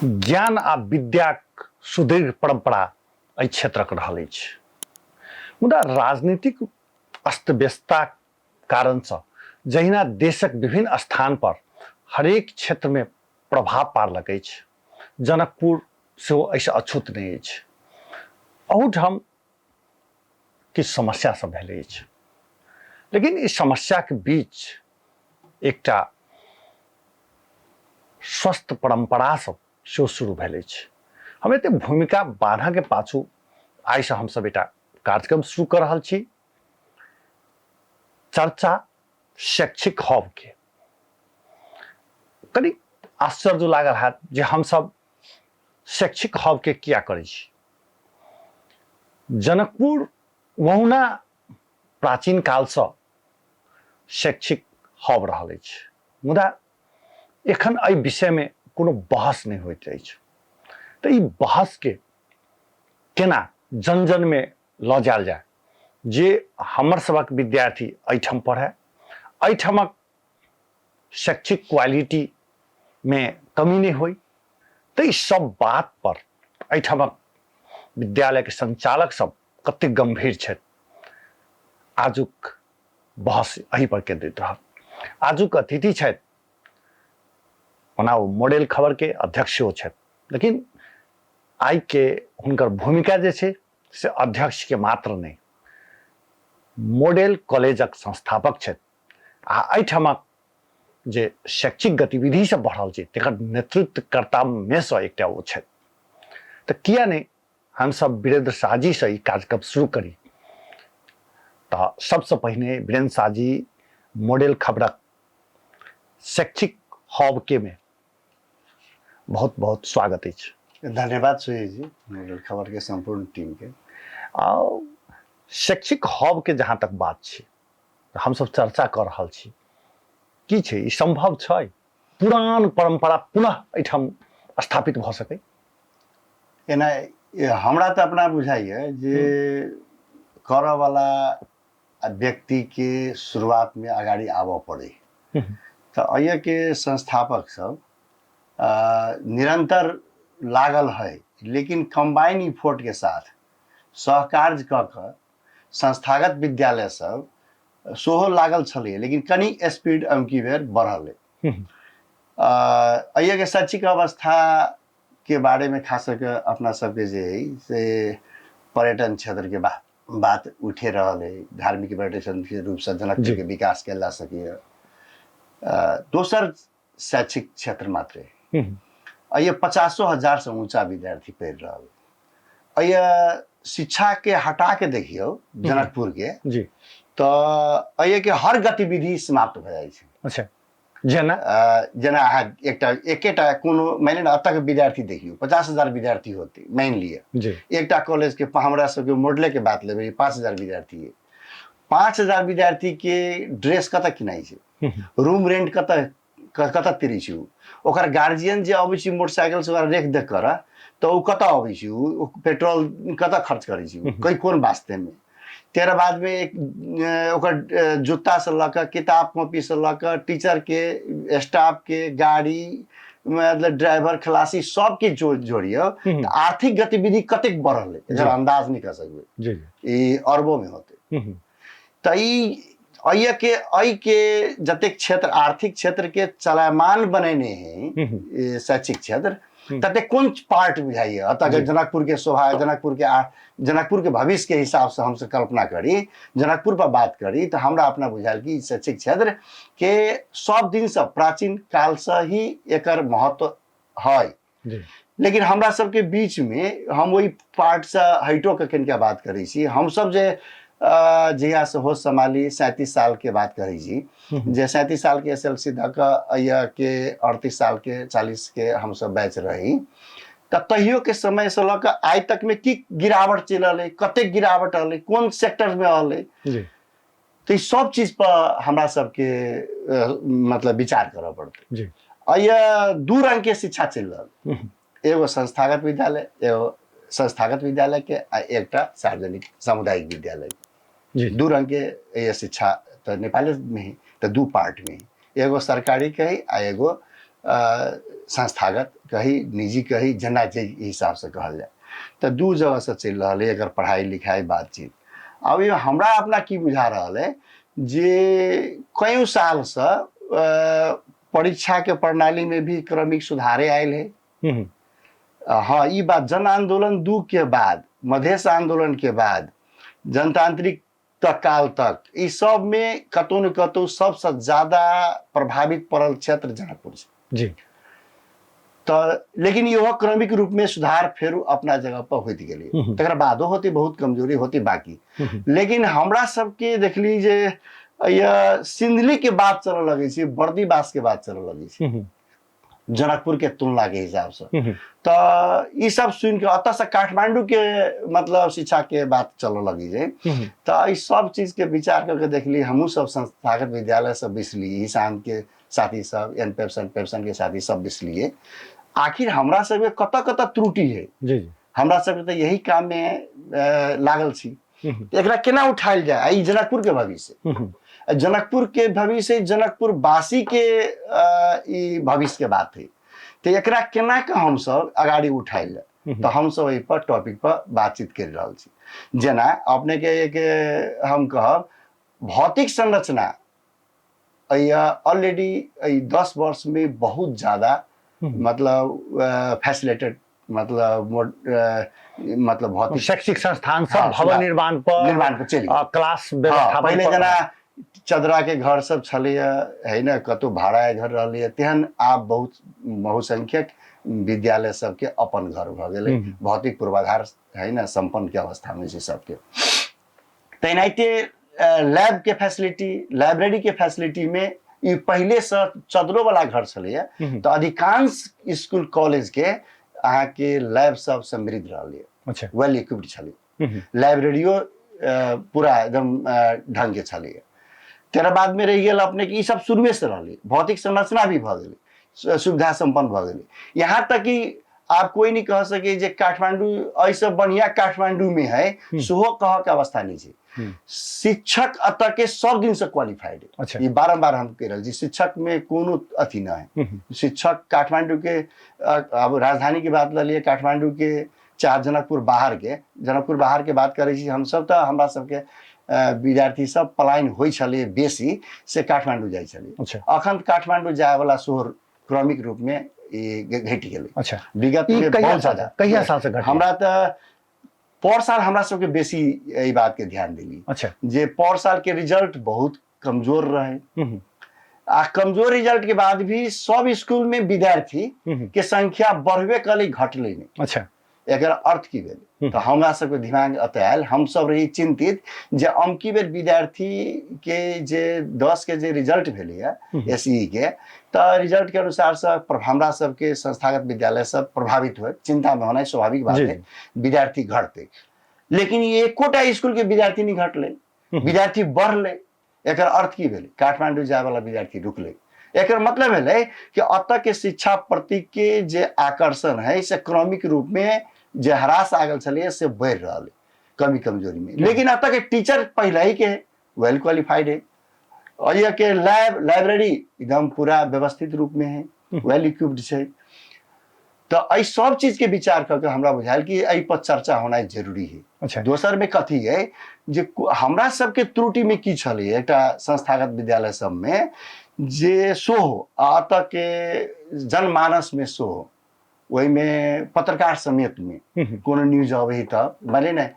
ज्ञान आ विद्याक सुदीर्घ परम्परा एहि क्षेत्रक रहल अछि, मुदा राजनीतिक अस्त व्यस्तताक कारणसँ जहिना देशक विभिन्न स्थान पर हरेक क्षेत्रमे प्रभाव पारलक अछि, जनकपुर सेहो एहिसँ अछूत नहि अछि। अहूठाम किछु समस्या सब भेल अछि, लेकिन ई समस्याके बीच एकटा स्वस्थ परम्परा सब सेहो शुरू भेल अछि। हम एते भूमिका बान्हके पाछू आइसँ हमसब एकटा कार्यक्रम शुरू कऽ रहल छी, चर्चा शैक्षिक हबके। कनि आश्चर्य लागल हैत जे हमसब शैक्षिक हबके किया करै छी। जनकपुर वहुना प्राचीन कालसँ शैक्षिक हब रहल अछि, मुदा एखन एहि विषयमे कोनो बहस नहि होइत अछि। तऽ ई बहसके केना जन जनमे लऽ जायल जाय जे हमर सभक विद्यार्थी एहिठाम पढ़य, एहिठामक शैक्षिक क्वालिटीमे कमी नहि होइ। तऽ ई सब बात पर एहिठामक विद्यालयके संचालक सब कतेक गंभीर छथि, आजुक बहस एहि पर केंद्रित रहत। आजुक अतिथि छथि, ओना ओ मॉडल खबर के अध्यक्ष सेहो छथि, लेकिन आइ के हुनकर भूमिका जे छै से अध्यक्ष के मात्र नहि, मॉडल कॉलेजक संस्थापक छथि आ एहिठामक जे शैक्षिक गतिविधि सब बढ़ल छै तकर नेतृत्वकर्ता में से एकटा ओ छथि। तऽ किया नहि हमसब वीरेंद्र शाह जी से ई कार्यक्रम शुरू करी। तऽ सबसँ पहिने वीरेंद्र शाह जी मॉडल खबरक शैक्षिक हब के में बहुत बहुत स्वागत अछि। धन्यवाद सुजीत जी, मॉडल खबर के संपूर्ण टीम के। आ शैक्षिक हब के जहाँ तक बात छै, हमसब चर्चा कऽ रहल छी, की छै ई संभव छै पुरान परंपरा पुनः एहिठाम स्थापित भऽ सकै? एना हमरा तऽ अपना बुझाइए जे करऽवला व्यक्ति के शुरुआत में अगाडि आबऽ पड़े। तऽ एहिके संस्थापक सब निरंतर लागल है, लेकिन कंबाइन इफोर्ट के साथ सहकार्य कऽ कऽ संस्थागत विद्यालय सब सेहो लागल छलै, लेकिन कनि स्पीड अमकी बेर बढ़ल है। एहिके शैक्षिक अवस्था के बारे में खास करके अपना सबके जे है से पर्यटन क्षेत्र के बात उठे रहल है। धार्मिक पर्यटन के रूप से जनकपुर के विकास कयल जा सकैए। दोसर शैक्षिक क्षेत्र मात्रे ये 50,000 से ऊंचा विद्यार्थी पढ़ि रहल। ये शिक्षा के हटा के देखियौ जनकपुर के जी, तऽ एहि के हर गतिविधि समाप्त भऽ जाइ छै। अच्छा, जेना? जेना अहाँ एकटा एकेटा कोनो मानि लिअ एतऽ के विद्यार्थी देखियौ 50,000 विद्यार्थी होतै मानि लिअ जी, एकटा कॉलेज के हमरा सबके मॉडले के बात लेबै 5,000 विद्यार्थी है। 5,000 विद्यार्थी के ड्रेस कतऽ किनाइ छै, रूम रेंट कतऽ कतऽ तिरै छै, ओकर गार्जियन जे अबै छै मोटरसाइकिल से ओकरा रेख देख करऽ तऽ ओ कतऽ अबै छै, ओ पेट्रोल कतऽ खर्च करै छै, कोई कोन वास्ते में। तेरा बाद में एक ओकर जूता से लऽ कऽ किताब कॉपी से लऽ कऽ टीचर के स्टाफ के गाड़ी मतलब ड्राइवर खलासी सबके जोड़ियौ तऽ आर्थिक गतिविधि कतेक बढ़ल है एकर अंदाज नहीं कर सकबै, ई अरबों में होते। तऽ ई एहि के जतेक क्षेत्र आर्थिक क्षेत्र के चलायमान बनेने है शैक्षिक क्षेत्र, ततेक कोन पार्ट बुझाइए अतः जनकपुर के शोभा, जनकपुर के जनकपुर के भविष्य के हिसाब से हमसब कल्पना करी, जनकपुर पर बात करी तऽ हमरा अपना बुझायल कि शैक्षिक क्षेत्र के सब दिन से प्राचीन काल से ही एकर महत्व है। लेकिन हमरा सबके बीच में हम ओहि पार्ट से हटो के कनिका बात करै छी। हमसब जे जहिया से होश सम्हाली 37 साल के बात करै छी, जे 37 साल के एस एल सी दऽ कऽ अइया के 38 साल के 40 के हमसब बैच रही, तऽ तहियो के समय से लऽ कऽ आइ तक में की गिरावट चलि रहलै, कतेक गिरावट रहलै, कोन सेक्टर में रहलै, तऽ ई सब चीज पर हमरा सबके मतलब विचार करऽ पड़तै। अइया दू रंग के शिक्षा चलि रहल, एगो संस्थागत विद्यालय, एगो संस्थागत विद्यालय के आ एकटा सार्वजनिक सामुदायिक विद्यालय। दू रंग के ये शिक्षा तऽ नेपाले में है, तऽ दू पार्ट में है, एगो सरकारी के है आ एगो संस्थागत कही, निजी कही, जेना जे हिसाबसँ कहल जाय, तऽ दू जगहसँ चलि रहल है एकर पढ़ाइ लिखाइ बातचीत। आब ई हमरा अपना की बुझा रहल है जे कई सालसँ परीक्षाके प्रणालीमे भी क्रमिक सुधारे आयल है। हाँ, ई बात जन आंदोलन 2 के बाद, मधेश आंदोलन के बाद, जनतांत्रिक तक काल तक ई सब में कतौ न कतौ सबसे ज्यादा प्रभावित पड़ल क्षेत्र जनकपुर छै। तऽ लेकिन इहो क्रमिक रूप में सुधार फेर अपना जगह पर होइत गेलै। तकर बादो होते बहुत कमजोरी होते बाकी, लेकिन हमरा सबके देखली जे सिंधली के बात चलऽ लगै छै, बर्दीवास के बात चलऽ लगै छै जनकपुर के तुलना के हिसाब से। तऽ ई सब सुनि के अतः से काठमांडू के मतलब शिक्षा के बात चलऽ लगी छै। तऽ ई सब चीज के विचार करके देखली हमहूँ सब संस्थागत विद्यालय सब बिसली, ईशान के साथी सब, एन पेप्सन पेप्सन के साथी सब बिसलिए, आखिर हमरा सबके कतऽ कतऽ त्रुटि है। जी जी हमरा सबके तऽ यही काम में लागल छी, एकरा केना उठायल जाय। ई जनकपुर के भविष्य, जनकपुर के भविष्य, जनकपुर वासी के ई भविष्य के बात है, तो एकरा केना के हमसब अगाड़ी उठायल जाय। तो हमसब एहि पर टॉपिक पर बातचीत कर रहल छी। जेना अपने के एक हम कहब भौतिक संरचना ऑलरेडी 10 वर्ष में बहुत ज्यादा मतलब फैसिलिटेड मतलब मतलब भौतिक शैक्षिक संस्थान सब भवन निर्माण पर निर्माण पर चलि क्लास व्यवस्था। पहिले जेना चदरा के घर सब छलैया है ने, कतौ भाड़ा घर रहलैया, तेहन आब बहुत बहुसंख्यक विद्यालय सबके अपन घर भऽ गेलै, भौतिक पूर्वाधार है ने संपन्न के अवस्था में छै सबके। तेनाहिते लैब के फैसिलिटी, लाइब्रेरी के फैसिलिटी में ई पहिले से चदरो वाला घर छलैया, तऽ अधिकांश स्कूल कॉलेज के अहाँके लैब सब समृद्ध रहलै। वेल इक्विप्ड छलै, लाइब्रेरियो पूरा एकदम ढंग के छलैया। तेरा बाद में रहि गेल अपने के ई सब शुरुए से रहलै, भौतिक संरचना भी भऽ गेलै, सुविधा संपन्न भऽ गेलै। यहाँ तक कि आब कोई नहीं कह सके जे काठमांडू एहिसँ बढ़िया काठमांडू में है, सेहो कह के अवस्था नहीं छै। शिक्षक अतः के सब दिन से क्वालिफाइड है। ई बारम्बार हम कहि रहल छी, शिक्षक में कोनो अथी न है। शिक्षक काठमांडू के, अब राजधानी के बात लऽ लिअ, काठमांडू के चाहे जनकपुर बाहर के, जनकपुर बाहर के बात करै छी हमसब तऽ हमरा सबके विद्यार्थी सब पलायन होइ छलै बेसी से काठमांडू जाइ छलै। अखन काठमांडू जाय वाला सेहो क्रमिक रूप में ई घटि गेलै। विगत ई में कहिया बहुत साल ज्यादा। कहिया साल से घटलै? हमरा तऽ पर साल हमरा सबके बेसी एहि बात के ध्यान देली। जे पर साल के रिजल्ट बहुत कमजोर रहे, आ कमजोर रिजल्ट के बाद भी सब स्कूल में विद्यार्थी के संख्या बढ़बे कलै, घटलै नहि। एकर अर्थ की भेल? तऽ हमरा सबके दिमाग एतऽ आयल, हमसब रही चिन्तित जे अमकी बेर विद्यार्थी के जे 10 के जे रिजल्ट भेलैया एस ई के, तऽ रिजल्ट के अनुसार से हमरा सबके संस्थागत विद्यालय सब प्रभावित होय, चिंता में होनाइ स्वाभाविक बात है, विद्यार्थी घटतै। लेकिन एकोटा स्कूल के विद्यार्थी नहीं घटलै, विद्यार्थी बढ़लै। एकर अर्थ की भेलै? काठमांडू जाय वाला विद्यार्थी रुकलै। एकर मतलब भेलै कि अतऽ के शिक्षा प्रति के जे आकर्षण है से क्रमिक रूप में जे ह्रास आगल छलैया से बढ़ि रहल है कमी कमजोरी में। लेकिन अतऽ के टीचर पहले ही के है, वेल क्वालिफाइड है, और यह के लैब लाइब्रेरी एकदम पूरा व्यवस्थित रूप में है, वेल इक्विप्ड छै। तऽ एहि सब चीज के विचार कऽ के हमरा बुझायल कि एहि पर चर्चा होनाइ जरूरी है। दोसर में कथी है जे हमरा सबके त्रुटि में की छलै, एकटा संस्थागत विद्यालय सब में जे सोहो आ एतऽ के जनमानस में सोहो, ओहिमे पत्रकार समेत में कोनो न्यूज अबै है तऽ भने ने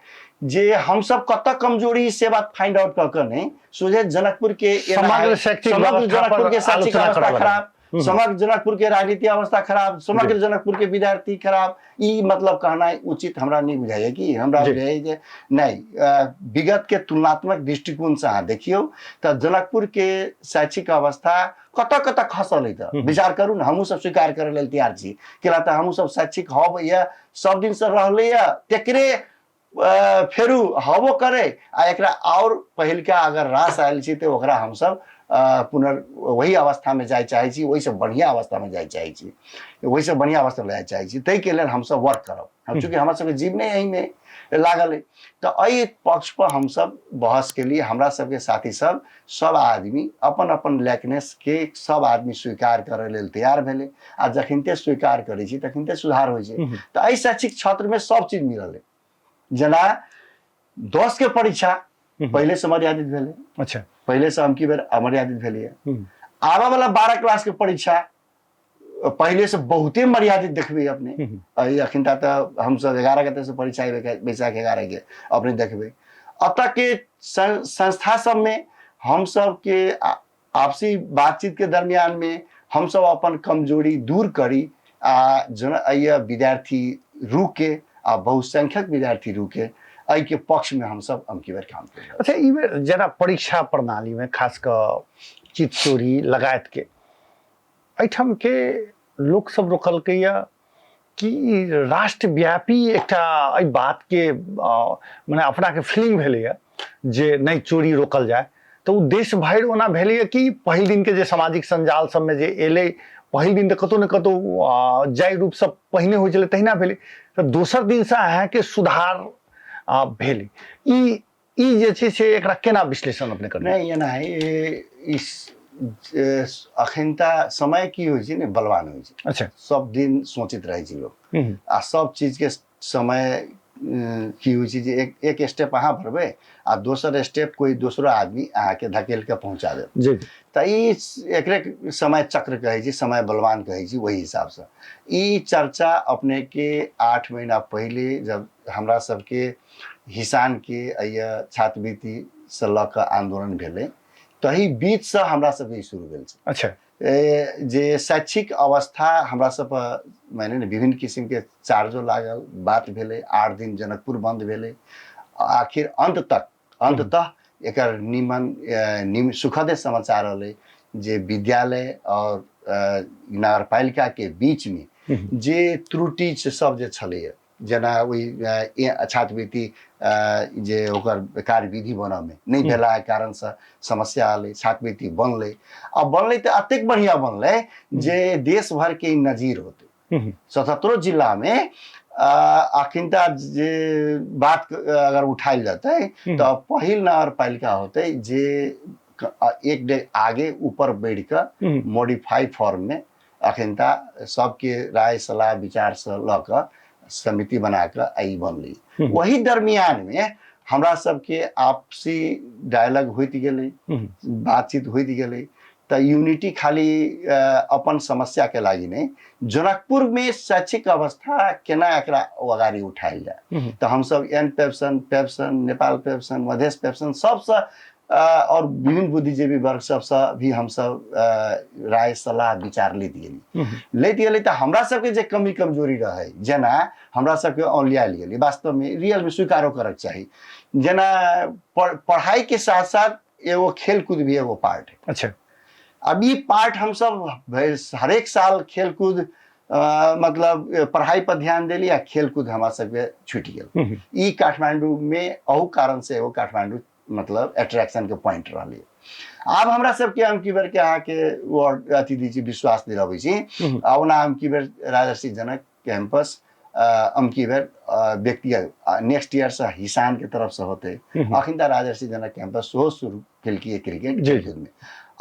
जे हमसब कतऽ कमजोरी से बात फाइंड आउट कऽ के नहि सोझे जनकपुर के एना समग्र है, शैक्षिक समग्र व्यवस्था पर जनकपुर के शैक्षिक आलोचना अवस्था करऽ लगल। खराब, समग्र जनकपुर के राजनीति अवस्था खराब, समग्र जनकपुर के विद्यार्थी खराब, ई मतलब कहना उचित हमरा नहीं बुझाइए। कि हमरा बुझाइए जे नहीं, विगत के तुलनात्मक दृष्टिकोण से अहाँ देखियौ तऽ जनकपुर के शैक्षिक अवस्था कतऽ कतऽ खसल है। तऽ विचार करू ने, हमहूँ सब स्वीकार करै लेल तैयार छी, किया तऽ हमहूँ सब शैक्षिक हब यऽ सब दिन से रहलै यऽ, तेकरे फेरू हबो करे आ एकरा और पहिलका अगर रास आयल छी तऽ ओकरा हमसब पुनर् वही अवस्थामे जाय चाहै छी, ओहिसँ बढ़िआँ अवस्थामे जाय चाहै छी, ओहिसँ बढ़िआँ अवस्थामे जाय चाहै छी। ताहिके लेल हमसब वर्क करब। हम चूँकि हमर सबके जीवने एहिमे लागल अइ। तऽ एहि पक्ष पर हमसब बहस केलियै। हमरा सबके साथी सब सब आदमी अपन अपन लैकनेस के सब आदमी स्वीकार करै लेल तैयार भेलै। आ जखनिते स्वीकार करै छी तखनिते सुधार होइ छै। तऽ एहि शैक्षिक क्षेत्रमे सब चीज मिलल अइ। जेना 10 के परीक्षा पहिले से मर्यादित भेलै। अच्छा, पहिले से अमकी बेर अमर्यादित भेलैए। आबऽ वाला 12 क्लास के परीक्षा पहिले से बहुते मर्यादित देखबै अपने। अखन तऽ हमसब 11 गते से परीक्षा बैसाख 11 के अपने देखबै। अतः के संस्था सब में हम सब के आपसी बातचीत के दरमियान में हम सब अपन कमजोरी दूर करी आ जन विद्यार्थी रुके आ बहुसंख्यक विद्यार्थी रुके एहि के पक्ष में हम सब अमकी बेर काम कर। अच्छा, ई बेर जेना परीक्षा प्रणाली में खास कऽ चित चोरी लगायत के एहिठाम के लोक सब रोकलकैया कि राष्ट्रव्यापी एकटा एहि बात के मने अपना के फीलिंग भेलैया जे नहि चोरी रोकल जाय, तऽ ओ देश भरि ओना भेलैया कि पहिल दिन के जे सामाजिक संजाल सबमे जे एलै पहिल दिन तऽ कतहु ने कतहु जाहि रूपसँ पहिने होइ छलै तहिना भेलै, तऽ दोसर दिनसँ अहाँके सुधार भेलै। ई ई जे छै से एकरा केना विश्लेषण अपने करबै? नहि, एना है, इस अखनता समय की होइ छै ने, बलवान होइ छै। अच्छा, सब दिन सोचित रहै छै लोक आ सब चीज के समय की होइ छै जे एक स्टेप अहाँ भरबै आ दोसर स्टेप कोई दोसरो आदमी अहाँके धकेल के पहुँचा देत। जी। तऽ ई एकरे समय चक्र कहै छै, समय बलवान कहै छै। ओहि हिसाबसँ ई चर्चा अपने के 8 महीना पहिले जब हमरा सबके हिसान के एहि छात्रवृत्ति से लऽ कऽ आंदोलन भेलै तही बीचसँ हमरा सबके ई शुरू भेल छै। अच्छा, जे शैक्षिक अवस्था हमरा सब माने ने विभिन्न किसिम के चार्जो लागल, बात भेलै, 8 दिन जनकपुर बंद भेलै, आखिर अंत तक अंततः एकर निमन सुखद समाचार अलै जे विद्यालय और नगरपालिका के बीच में जे त्रुटि सब जे छलैया, जेना ओहि छात्रवृत्ति जे ओकर कार्यविधि बनऽमे नहि भेलाके कारणसँ समस्या एलै, छात्रवृत्ति बनलै आ बनलै तऽ एतेक बढ़िआँ बनलै जे देश भरके नजीर होतै। 77 जिलामे अखिनता जे बात अगर उठायल जेतै तऽ पहिल नगरपालिका होतै जे एक डेग आगे ऊपर बढ़ि कऽ मॉडिफाई फॉर्ममे अखिनता सबके राय सलाह विचारसँ लऽ कऽ समिति बना कऽ ई बनलै। वही दरमियान में हमरा सबके आपसी डायलॉग होइत गेलै, बातचीत होइत गेलै। तऽ यूनिटी खाली अपन समस्या के लागि नहि, जनकपुर में शैक्षिक अवस्था केना एकरा अगाडि उठायल जाय, तऽ हमसब एन पेप्सन, पेप्सन, नेपाल पेप्सन, मधेश पेप्सन सबसँ और विभिन्न बुद्धिजीवी वर्ग सबसँ भी हमसब राय सलाह विचार लैत गेली लैत गेली। तऽ हमरा सबके जे कमी कमजोरी रहै, जेना हमरा सबके औलियायल गेली, वास्तवमे रियलमे स्वीकारो करक चाही, जेना पढ़ाई के साथ साथ एगो खेलकूद भी एगो पार्ट है। अच्छा, अब ई पार्ट हमसब हरेक साल खेलकूद मतलब पढ़ाई पर ध्यान देली आ खेलकूद हमरा सबके छूटि गेल। ई काठमांडू में अहू कारण से एगो काठमांडू मतलब अट्रैक्शन के पॉइंट रहलै। आब हमरा सबके हम की बेर के अहाँके अथी दै छी, विश्वास दिलबै छी। आ ओना हम की बेर राजर्षि जनक कैंपस अमकी बेर व्यक्तिगत नेक्स्ट ईयर से हिसान के तरफ से होते। अखन तऽ राजर्षि जनक कैंपस सेहो शुरू केलकै क्रिकेट खेलकूद में।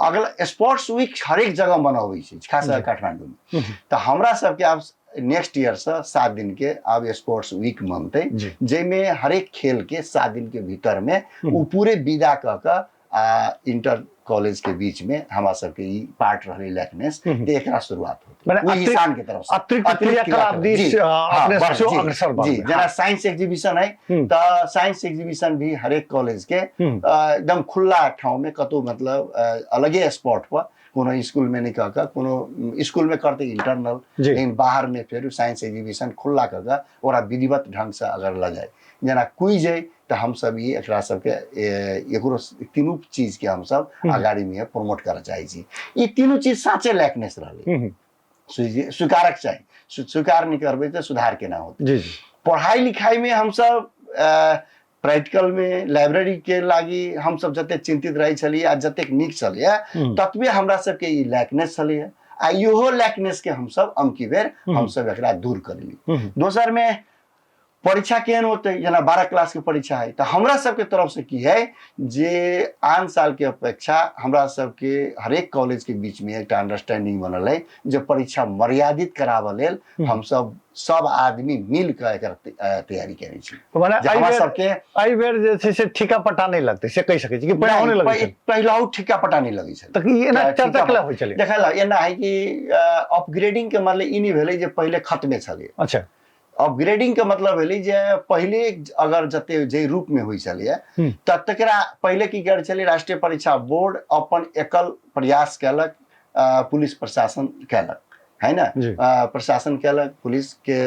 अगला स्पोर्ट्स वीक हरेक जगह मनबै छै, खास कर काठमांडू में। तऽ हमरा सबके आब नेक्स्ट ईयर से 7 दिन के आब स्पोर्ट्स वीक मनतै, जाहिमे हरेक खेल के 7 दिन के भीतर में ओ पूरे विदा कऽ कऽ आ इंटर कॉलेज के बीच में हमरा सबके ई पार्ट रहलै लैकनेस, तऽ एकरा शुरुआत होतै हिसान के तरफ से अतिरिक्त क्रियाकलाप दिस अपने सब अग्रसर जी। जेना साइंस एग्जीबिशन है तऽ साइंस एग्जीबिशन भी हरेक कॉलेज के एकदम खुला ठाउँ में कतौ मतलब अलगे स्पॉट पर कोनो स्कूल में नहीं कह कऽ, कोनो स्कूल में करते इंटरनल, लेकिन बाहर में फेर साइंस एग्जीबिशन खुला कऽ कऽ ओकरा विधिवत ढंग से अगर लऽ जाय, जेना क्विज है, तऽ हमसब ई एकरा सबके एकरो तीनू चीज के हमसब अगाडि में प्रमोट करऽ चाहै छी। ई तीनू चीज साँचे लैकनेस रहलै, स्वीकारक चाही, स्वीकार नहि करबै तऽ सुधार केना होतै। पढ़ाई लिखाई में हमसब प्रैक्टिकल में लाइब्रेरी के लागी हमसब जतेक चिंतित रहै छलियै आ जतेक नीक छलैया ततबे हमरा सबके ई लैकनेस छलैया आ इहो लैकनेस के हमसब अमकी बेर हमसब एकरा दूर करली। दोसर में परीक्षा केहन होतै, जेना 12 क्लास के परीक्षा है, तऽ हमरा सबके तरफ से की है जे आन साल के अपेक्षा हमरा सबके हरेक कॉलेज के बीच में एकटा अंडरस्टैंडिंग बनल है जे परीक्षा मर्यादित कराबऽ लेल हमसब सब आदमी मिल कऽ एकर तैयारी करै छी। मने जे हमरा सबके एहि बेर जे छै से ठीका पट्टा नहि लगतै से कहि सकै छी कि पहिलहु नहि लगै छलै? पहिलहु ठीका पट्टा नहि लगै छलै। तऽ ई एना चर्चा केला होइ छलै? देखै ला एना है कि अपग्रेडिंग के मतलब ई नहि भेलै जे पहिले खत्मे छलै। अच्छा। अपग्रेडिंग के मतलब भेलै जे पहिले अगर जते जे रूप में होइ छलैया तऽ तकरा पहिले की करै छलै, राष्ट्रीय परीक्षा बोर्ड अपन एकल प्रयास केलक, पुलिस प्रशासन केलक है ना, प्रशासन केलक, पुलिस के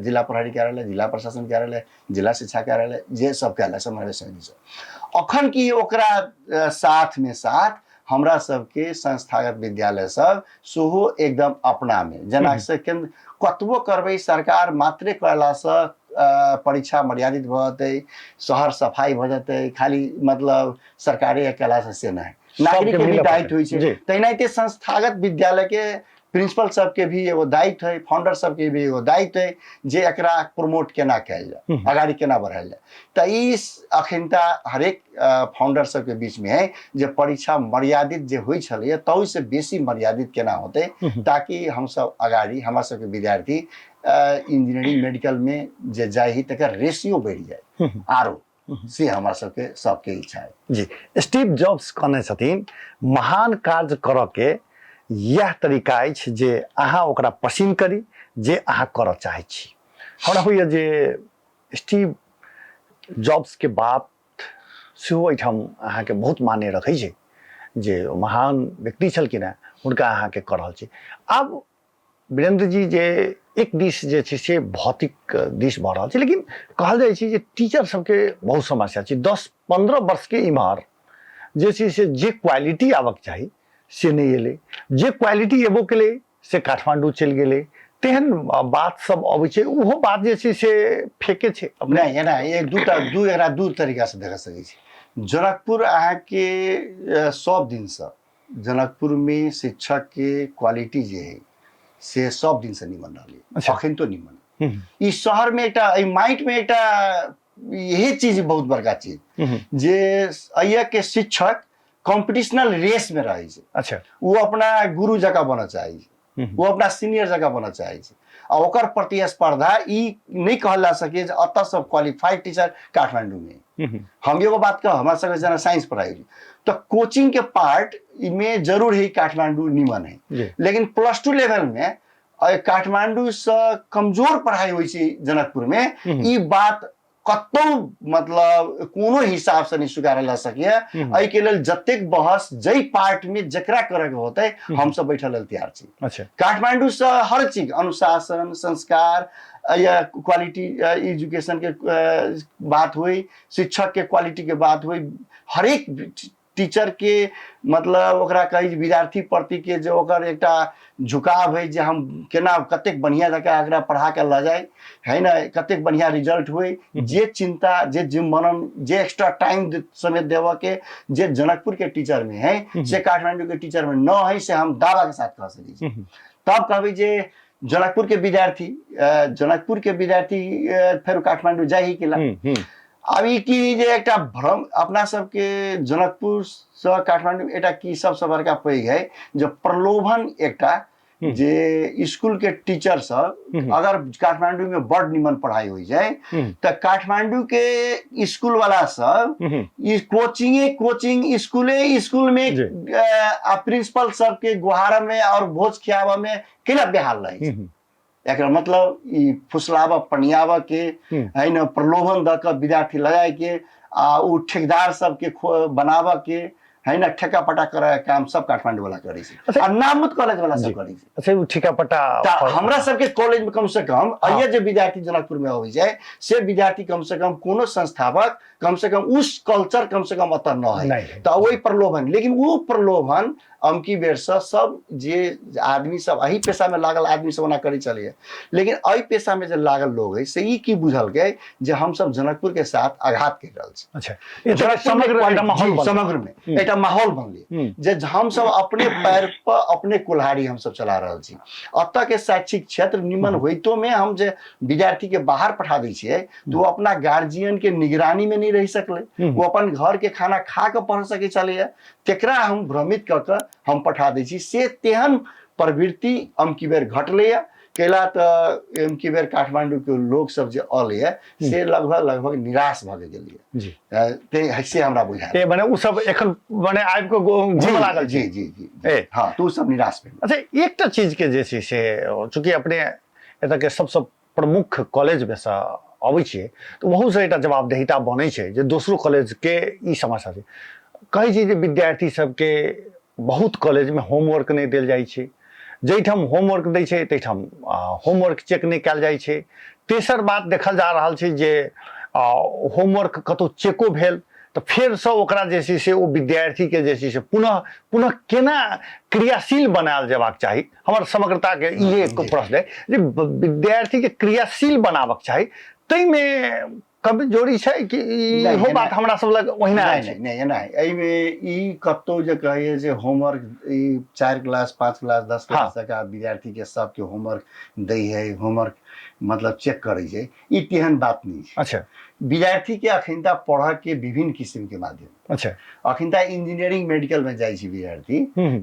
जिला प्रहरी कार्यालय, जिला प्रशासन कार्यालय, जिला शिक्षा कार्यालय, जे सब केलक समन्वय समिति सब। अखन की ओकरा साथ में साथ हमरा सबके संस्थागत विद्यालय सब सेहो एकदम अपना में जेना से केंद्र कतबो करबै सरकार मात्रे कयलासँ परीक्षा मर्यादित भऽ जेतै, शहर सफाई भऽ जेतै, खाली मतलब सरकारे कयलासँ से नहि, नागरिक के भी दायित्व होइ छै। तहिनाहिते संस्थागत विद्यालय के प्रिंसिपल सबके भी एगो दायित्व है, फाउंडर सबके भी एगो दायित्व है जे एकरा प्रमोट केना कयल जाय, अगाड़ी केना बढ़ायल जाय। तऽ ई अखनता हरेक फाउंडर सबके बीच में है जे परीक्षा मर्यादित जे होइ छलैया ताहूसँ बेसी मर्यादित केना होतै ताकि हमसब अगाड़ी हमरा सबके विद्यार्थी इंजीनियरिंग मेडिकल में जे जाइ है तकर रेशियो बढ़ि जाय आरो, से हमरा सबके सबके इच्छा है। जी, स्टीव जॉब्स कहने छथिन महान कार्य करऽ के इएह तरीका अछि जे अहाँ ओकरा पसिन करी जे अहाँ करऽ चाहै छी। हमरा होइए जे स्टीव जॉब्स के बात सेहो एहिठाम अहाँके बहुत मान्य रखै छै जे महान व्यक्ति छलखिन हेँ, हुनका अहाँके कऽ रहल छी। आब वीरेंद्र जी जे एक दिस जे छै से भौतिक दिस भऽ रहल छै, लेकिन कहल जाइ छै जे टीचर सबके बहुत समस्या छै। 10-15 वर्षके इम्हर जे छै से जे क्वालिटी आबक चाही से नहि एलै, जे क्वालिटी एबो केलै से काठमांडू चलि गेलै, तेहन बात सब अबै छै। ओहो बात जे छै से फेके छै। नहि, एना एक दूटा दू एकरा दू तरीकासँ देख सकै छी। जनकपुर अहाँके सब दिनसँ जनकपुरमे शिक्षकके क्वालिटी जे है से सब दिनसँ निमन रहलै। अच्छा। अखन तो निमन। ई शहरमे एकटा एहि माटिमे एकटा यही चीज बहुत बड़का चीज जे एहिके शिक्षक कॉम्पिटिशनल रेस में रहै छै। अच्छा। ओ अपना गुरु जकाँ बनऽ चाहै छै, ओ अपना सीनियर जकाँ बनऽ चाहै छै, आ ओकर प्रतिस्पर्धा ई नहि कहल जा सकैए जे एतऽ सब क्वालिफाइड टीचर काठमांडूमे। हम एगो बात कहब, हमरा सबके जेना साइंस पढ़ाइ तऽ कोचिंग के पार्ट मे जरूर है काठमांडू निमन है, लेकिन +2 लेवल में काठमांडूसँ कमजोर पढ़ाइ होइ छै जनकपुरमे, ई बात कतौ मतलब कोनो हिसाबसँ नहि स्वीकारल जा सकैए। एहिके लेल जतेक बहस जाहि पार्टमे जकरा करैके होतै हमसब बैठल लेल तैयार छी। अच्छा। काठमांडूसँ हर चीज अनुशासन, संस्कार या क्वालिटी एजुकेशन के बात होइ, शिक्षक के क्वालिटी के बात होइ, हरेक टीचर के मतलब ओकरा कहै जे विद्यार्थी प्रति के जे ओकर एकटा झुकाव है जे हम केना कतेक बढ़िया जकाँ एकरा पढ़ा के लऽ जाय है ने, कतेक बढ़िया रिजल्ट होइ, जे चिंता जे जे मनन जे एक्स्ट्रा टाइम समेत देबऽ के जे जनकपुर के टीचर में है से काठमांडू के टीचर में न है, से हम दावा के साथ कह सकै छी। तब कहबै जे जनकपुर के विद्यार्थी जनकपुर के विद्यार्थी फेर काठमांडू जाइ ही केला। आब ई की जे एकटा भ्रम अपना सबके जनकपुर से काठमांडू एकटा की सबसे बड़का पैघ है जे प्रलोभन एकटा जे स्कूल के टीचर सब अगर काठमांडू में बड़ निमन पढ़ाई हो जाए तो काठमांडू के स्कूल वाला सब ई कोचिंगे कोचिंग स्कूले स्कूल में आ प्रिंसिपल सबके गुहारा में और भोज खियाबा में केना बेहाल रहे। एक मतलब ई फुसलाबऽ पनियाबऽ के है ने, प्रलोभन दऽ कऽ विद्यार्थी लगाय के आ ओ ठेकेदार सबके बनाबऽ के है ने, ठेका पटा करे के काम सब काठमांडू वाला करै छै आ नामत कॉलेज वाला सब करै छै। अच्छा, ओ ठेका पटा तऽ हमरा सबके कॉलेज में कम से कम अइये जे विद्यार्थी जनकपुर में अबै छै से विद्यार्थी कम से कम कोनो संस्थापक कम से कम उस कल्चर कम से कम एतऽ न है, तऽ ओहि प्रलोभन, लेकिन ओ प्रलोभन अमकी बेरसँ सब जे आदमी सब एहि पेशामे लागल आदमी सब ओना करै छलैए, लेकिन एहि पेशामे जे लागल लोग है से ई की बुझलकै जे हमसब जनकपुरके साथ आघात करि रहल छी। अच्छा, समग्र माहौल, समग्रमे एकटा माहौल बनलै जे हमसब अपने पैर पर अपने कुल्हाड़ी हमसब चला रहल छी। एतऽ के शैक्षिक क्षेत्र निमन होइतो में हम जे विद्यार्थी के बाहर पठा दै छियै तऽ ओ अपना गार्जियन के निगरानी में नहीं रहि सकलै, ओ अपन घर के खाना खा कऽ पढ़ सकै छलैए, तेकरा हम भ्रमित कऽ कऽ हम पठा दै छी। से तेहन प्रवृत्ति अमकी बेर घटलैए, कैला तऽ एमकी बेर काठमांडू के लोग सब जे अलैए से लगभग लगभग निराश भऽ गेलियै जी, से हमरा बुझायल। मने ओ सब एखन मने आबि कऽ घूमऽ लागल। जी जी जी, हँ, तऽ ओ सब निराश भेल। अच्छा, एकटा चीज के जे छै से चूँकि अपने एतऽ के सबसँ प्रमुख कॉलेजमे सँ अबै छियै तऽ ओहूसँ एकटा जवाबदेहिता बनै छै जे दोसरो कॉलेजके ई समस्या छै। कहै छै जे विद्यार्थी सबके बहुत कॉलेजमे होमवर्क नहि देल जाइ छै, जाहिठाम होमवर्क दै छै ताहिठाम होमवर्क चेक नहि कयल जाइ छै। तेसर बात देखल जा रहल छै जे होमवर्क कतहु चेको भेल तऽ फेरसँ ओकरा जे छै से ओ विद्यार्थीके जे छै से पुनः पुनः केना क्रियाशील बनायल जेबाक चाही। हमर समग्रताके इहे एक प्रश्न है जे विद्यार्थीके क्रियाशील बनाबक चाही, ताहिमे कमजोरी छै कि इहो बात हमरा सब लग ओहिना? नहि नहि, एना एहिमे ई कतौ जे कहैए जे होमवर्क ई 4 क्लास 5 क्लास 10 क्लास तक विद्यार्थी के सबके होमवर्क दै है, होमवर्क मतलब चेक करै छै, ई तेहन बात नहि छै। अच्छा, विद्यार्थी के अखिनता पढ़ऽ के विभिन्न किसिम के माध्यम। अच्छा, अखिनता इंजीनियरिंग मेडिकल में जाइ छै विद्यार्थी,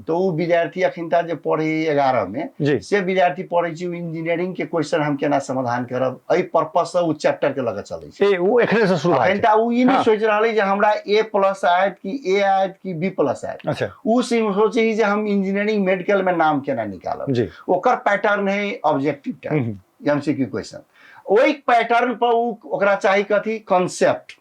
तो उ विद्यार्थी अखिनता जे पढ़े 11 में, से विद्यार्थी पढ़े छै इंजीनियरिंग के क्वेश्चन हम केना समाधान करब, एहि पर्पस से उ चैप्टर के लग चलै छै। उ एखने से शुरू। अखिनता उ ई नहीं सोच रहल जे हमरा ए प्लस आयत कि ए आयत कि बी प्लस आयत। अच्छा, उ सोचे जे हम इंजीनियरिंग मेडिकल में नाम केना निकालब। ओकर पैटर्न है ऑब्जेक्टिव टाइप एमसीक्यू क्वेश्चन। ओहि पैटर्न पर उ ओकरा चाही कथी कॉन्सेप्ट,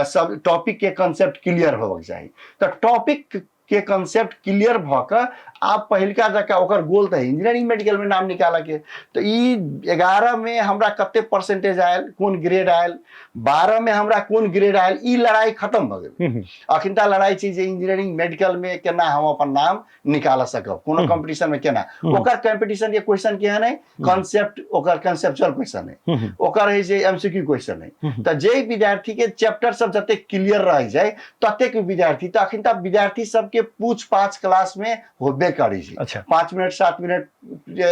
सब टॉपिक के कॉन्सेप्ट क्लियर होबक चाही। तऽ टॉपिक के कॉन्सेप्ट क्लियर भऽ कऽ आब पहिलका जकाँ ओकर गोल तऽ इंजीनियरिंग मेडिकल में नाम निकालऽ के, तऽ ई 11 में हमरा कते परसेंटेज आयल, कोन ग्रेड आयल, 12 में हमरा कोन ग्रेड आयल, ई लड़ाई खत्म भऽ गेल। अखिनता लड़ाई छै जे इंजीनियरिंग मेडिकल में केना हम अपन नाम निकाल सकब, कोनो कंपटीशन में केना। ओकर कंपटीशन के क्वेश्चन केहन है, कॉन्सेप्ट, ओकर कंसेप्चुअल क्वेश्चन है, ओकर है जे एमसीक्यू क्वेश्चन है। तऽ जे विद्यार्थी के चैप्टर सब जते क्लियर रह जाए ततेक विद्यार्थी, तऽ अखिनता विद्यार्थी सबके पूछ पाछ क्लास में होबे करै छै। अच्छा, 5 मिनट 7 मिनट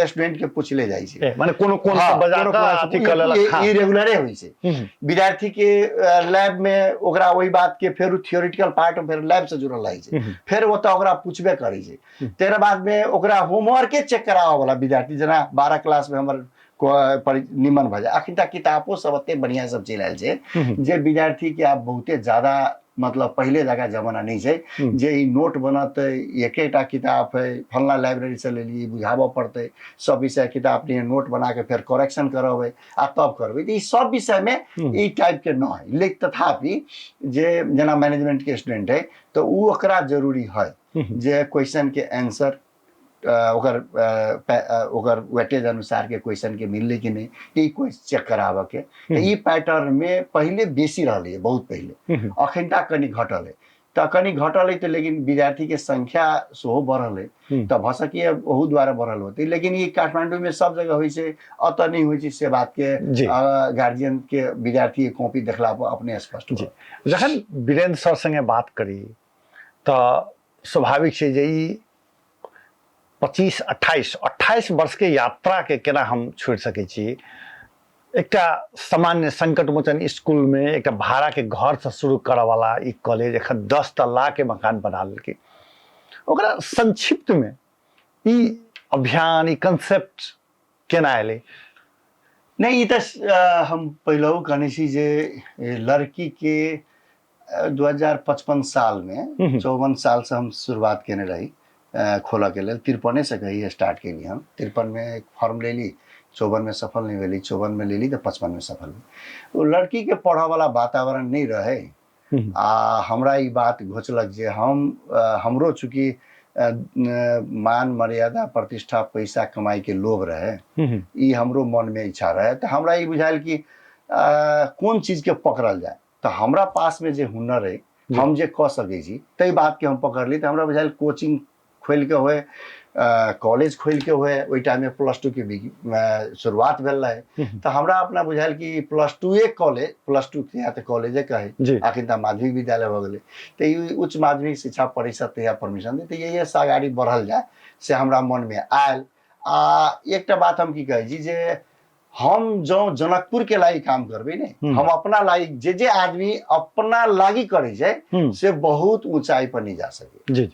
स्टूडेंट के पूछले जाइ छै, माने कोनो कोन बजा के अथी कऽ लेलक, ई रेगुलरे होइ छै। विद्यार्थी के लैब में ओकरा ओहि बात के फेर थियोरिटिकल पार्ट फेर लैब से जुड़ल रहै छै, फेर ओतऽ ओकरा पूछबे करै छै। तेकर बाद में ओकरा होमवर्के चेक कराबऽ वाला विद्यार्थी जेना 12 क्लास में हमर निमन भऽ जाए। अखन तक किताबो सब एते बढ़िया सब चलि आयल छै जे विद्यार्थी के आब बहुते ज्यादा मतलब पहिले जकाँ जमाना नहि छै जे ई नोट बनतै, एकेटा किताब है फल्ला लाइब्रेरी से लेलियै, बुझाबऽ पड़तै सब विषय किताब लिए नोट बना के फेर करेक्शन करबै आ तब करबै। तऽ ई सब विषय में ई टाइप के न है। लेकिन तथापि जे जेना मैनेजमेंट के स्टूडेंट है तऽ उ ओकरा जरूरी है जे क्वेश्चन के आंसर ओकर ओकर वेटेज अनुसार के क्वेश्चन के मिललै कि नहि, ई क्वेश्चन चेक कराबऽ के। तऽ ई पैटर्न में पहिले बेसी रहलै, बहुत पहिले, अखन तक कनि घटल है। तऽ कनि घटल है तऽ लेकिन विद्यार्थी के संख्या सेहो बढ़ल है, तऽ भऽ सकैए ओहू द्वारा बढ़ल होतै। लेकिन ई काठमांडू में सब जगह होइ छै, अतऽ नहि होइ छै, से बात के गार्जियन के विद्यार्थी के कॉपी देखला पर अपने स्पष्ट। जी, जखन वीरेंद्र सर संगे बात करी तऽ स्वाभाविक छै जे ई 25 28 वर्ष के यात्रा के केना हम छोड़ि सकै छी। एकटा सामान्य संकट मोचन स्कूल में एकटा भाड़ा के घर से शुरू करऽ वाला ई कॉलेज एखन 10 तल्ला के मकान बना लेलकै। ओकरा संक्षिप्त में ई अभियान, ई कंसेप्ट केना एलै? नहि, ई तऽ हम पहिलहु कहने छी जे लड़की के 2055 साल में 54 साल से हम शुरुआत केने रही खोलऽ के लेल। 53 से कही स्टार्ट केली हम। 53 में एक फॉर्म लेली, 54 में सफल नहीं भेली, 54 में लेली तऽ 55 में सफल भेली। ओ लड़की के पढ़ऽ वाला वातावरण नहीं रहे आ हमरा ई बात घोचलक जे हम हमरो चूँकि मान मर्यादा प्रतिष्ठा पैसा कमाई के लोभ रहे, ई हमरो मन में इच्छा रहे। तऽ हमरा ई बुझायल कि कोन चीज के पकड़ल जाय, तऽ हमरा पास में जे हुनर है, हम जे कऽ सकै छी, ताहि बात के हम पकड़ली। तऽ हमरा बुझायल कोचिंग खोलि कऽ होय, कॉलेज खोलि के होय, ओहि टाइममे प्लस टू के शुरुआत भेल रहै। तऽ हमरा अपना बुझायल कि प्लस टूए कॉलेज, प्लस टू तहिया तऽ कॉलेजे कहै, अखन तऽ माध्यमिक विद्यालय भऽ गेलै, तऽ ई उच्च माध्यमिक शिक्षा परिषद तहिया परमिशन दै, तऽ इएहसँ अगाड़ी बढ़ल जाय से हमरा मनमे आयल। आ एकटा बात हम की कहै छी जे हम जँ जनकपुर के लागि काम करबै ने, हम अपना लागि, जे जे आदमी अपना लागि करै छै से बहुत ऊंचाई पर नहीं जा सके।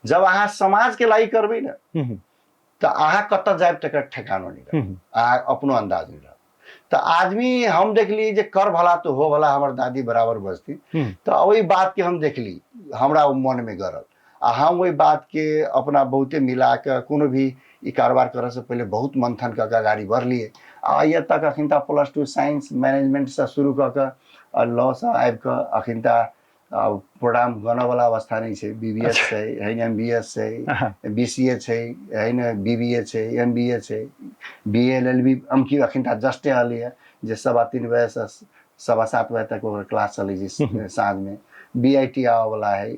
जब अहाँ समाज के लागि करबै ने तऽ अहाँ कतऽ जायब तकर ठेकानो नहीं रहत, अहाँ अपनो अंदाज नहीं रहत। तऽ आदमी हम देखली जे कर भला तो हो भला, हमर दादी बराबर बजती, तऽ ओहि बात के हम देखली, हमरा ओ मन में गड़ल आ हम ओहि बात के अपना बहुते मिला कऽ कोनो भी ई कारोबार करऽ से पहिले बहुत मंथन कऽ कऽ अगाड़ी बढ़लियै। आ एतऽ तक अखन तक प्लस टू साइंस मैनेजमेंटसँ शुरू कऽ कऽ आ लॉसँ आबि कऽ अखन तक आब प्रोग्राम गनऽवला अवस्था नहि छै। बी बी एस छै, है ने, एम बी एस छै, बी सी ए छै, है ने, बी बी ए छै, एम बी ए छै, बी एल एल बी हम की अखन तक जस्टे रहलैए जे 3:15 बजेसँ 7:15 बजे तक ओकर क्लास चलै छै साँझमे। बी I T आबऽवला है,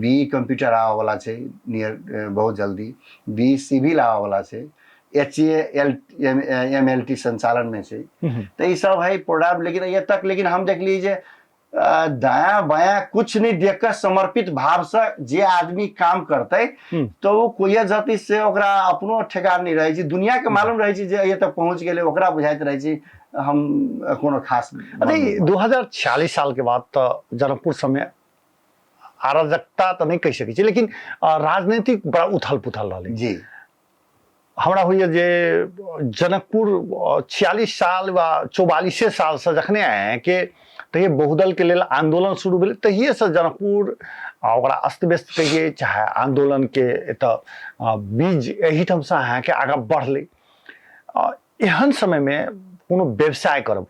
बी कम्प्यूटर आबऽवला छै नियर बहुत जल्दी, बी सिविल आबऽवला छै, H A L M M L T संचालनमे छै। तऽ ई सब है प्रोग्राम। लेकिन एतऽ तक लेकिन हम देखलियै जे दायाँ बायाँ कुछ नहीं देख कऽ समर्पित भाव से जे आदमी काम करतै तऽ ओ कोइया जति से ओकरा अपनो ठेकान नहीं रहै छै, दुनिया के मालूम रहै छै जे एतऽ तक पहुँच गेलै, ओकरा बुझाइत रहै छै हम कोनो खास। अरे 2046 साल के बाद तऽ जनकपुर सबमे अराजकता तऽ नहि कहि सकै छी, लेकिन राजनीतिक बड़ा उथल पुथल रहलै। हमरा होइए जे जनकपुर 46 साल वा 44 सालसँ जखने के तहिए बहुदलके लेल आन्दोलन शुरू भेलै, तहिएसँ जनकपुर आ ओकरा अस्त व्यस्त कहिए चाहे आन्दोलनके एतऽ बीज एहिठामसँ अहाँके आगाँ बढ़लै। एहन समयमे कोनो व्यवसाय करब,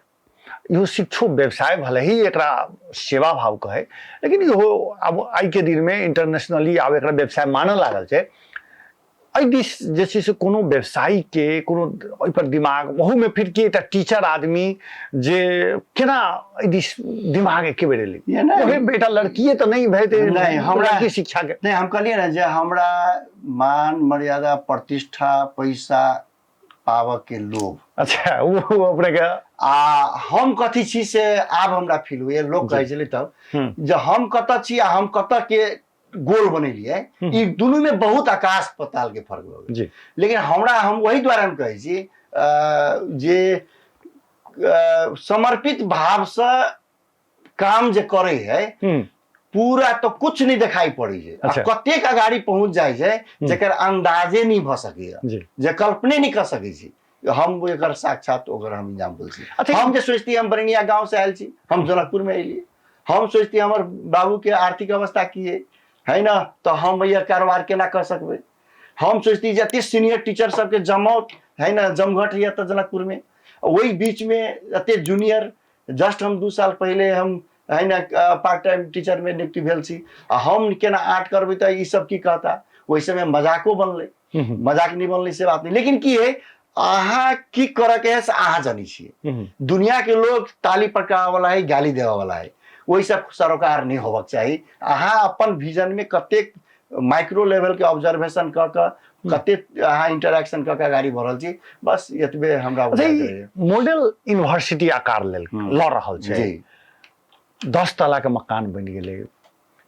इहो शिक्षो व्यवसाय भले ही एकरा सेवा भाव कहै, लेकिन इहो आब आइके दिनमे इंटरनेशनली आब एकरा व्यवसाय मानऽ लागल छै। एहि दिस जे छै से कोनो व्यवसायीके कोनो ओहिपर दिमाग, ओहूमे फिर कि एकटा टीचर आदमी जे केना एहि दिस दिमाग एके बेर एलै? ओहे एकटा लड़किए तऽ नहि भेटै नहि हमरा लड़की शिक्षाके नहि। हम कहलियै ने जे हमरा मान मर्यादा प्रतिष्ठा पैसा पाबऽ के लोभ। अच्छा, ओ अपने के आ हम कथी छी से आब हमरा फील होइए। लोक कहै छलै तब जे हम कतऽ छी आ हम कतऽ के गोल बनेलियै, ई दुनू में बहुत आकाश पताल के फर्क भऽ गेल। लेकिन हमरा हम वही दुआरे हम कहै छी जे समर्पित भावसँ काम जे करे है पूरा तो कुछ नहीं दिखाई पड़े है। कतेक अगाड़ी पहुंच जाए छै जेकर अंदाजे नहीं भ सकैया, जे कल्पने नहीं कर सकै छी। हम एकर साक्षात ओकर हम एग्जाम्पल छी। हम जे सोचती हम बरनिया गांव से आयल छी, हम जनकपुर में अयली, हम सोचती हमर बाबू के आर्थिक अवस्था की है, है ना, तो हम यह कारोबार केना कर सकबै। हम सोचती जे एते सीनियर टीचर सबके जमाव है ना, जमघट है तऽ जनकपुर में, ओहि बीच में एते जूनियर जस्ट हम 2 साल पहिले हम है ना पार्ट टाइम टीचर में नियुक्ति भेल छी आ हम केना आर्ट करबै, तऽ ई सब की कहता। ओहि समय मजाको बनलै, मजाक नहीं बनलै से बात नहीं, लेकिन की है अहाँ की करऽ के है से अहाँ जानै छियै। दुनिया के लोग ताली पटकाबऽ वाला है, गाली देबऽ वाला है, ओहि सब सरोकार नहीं होबक चाही। अहाँ अपन विजन में कतेक माइक्रो लेवल के ऑब्जर्वेशन कऽ कऽ कतेक अहाँ इंटरेक्शन कऽ कऽ अगाडि बढ़ल छी, बस एतबे हमरा अच्छा, बुझाइत ई रहैए। मॉडल यूनिवर्सिटी आकार लेल लऽ रहल छै। 10 तला के मकान बनि गेलै।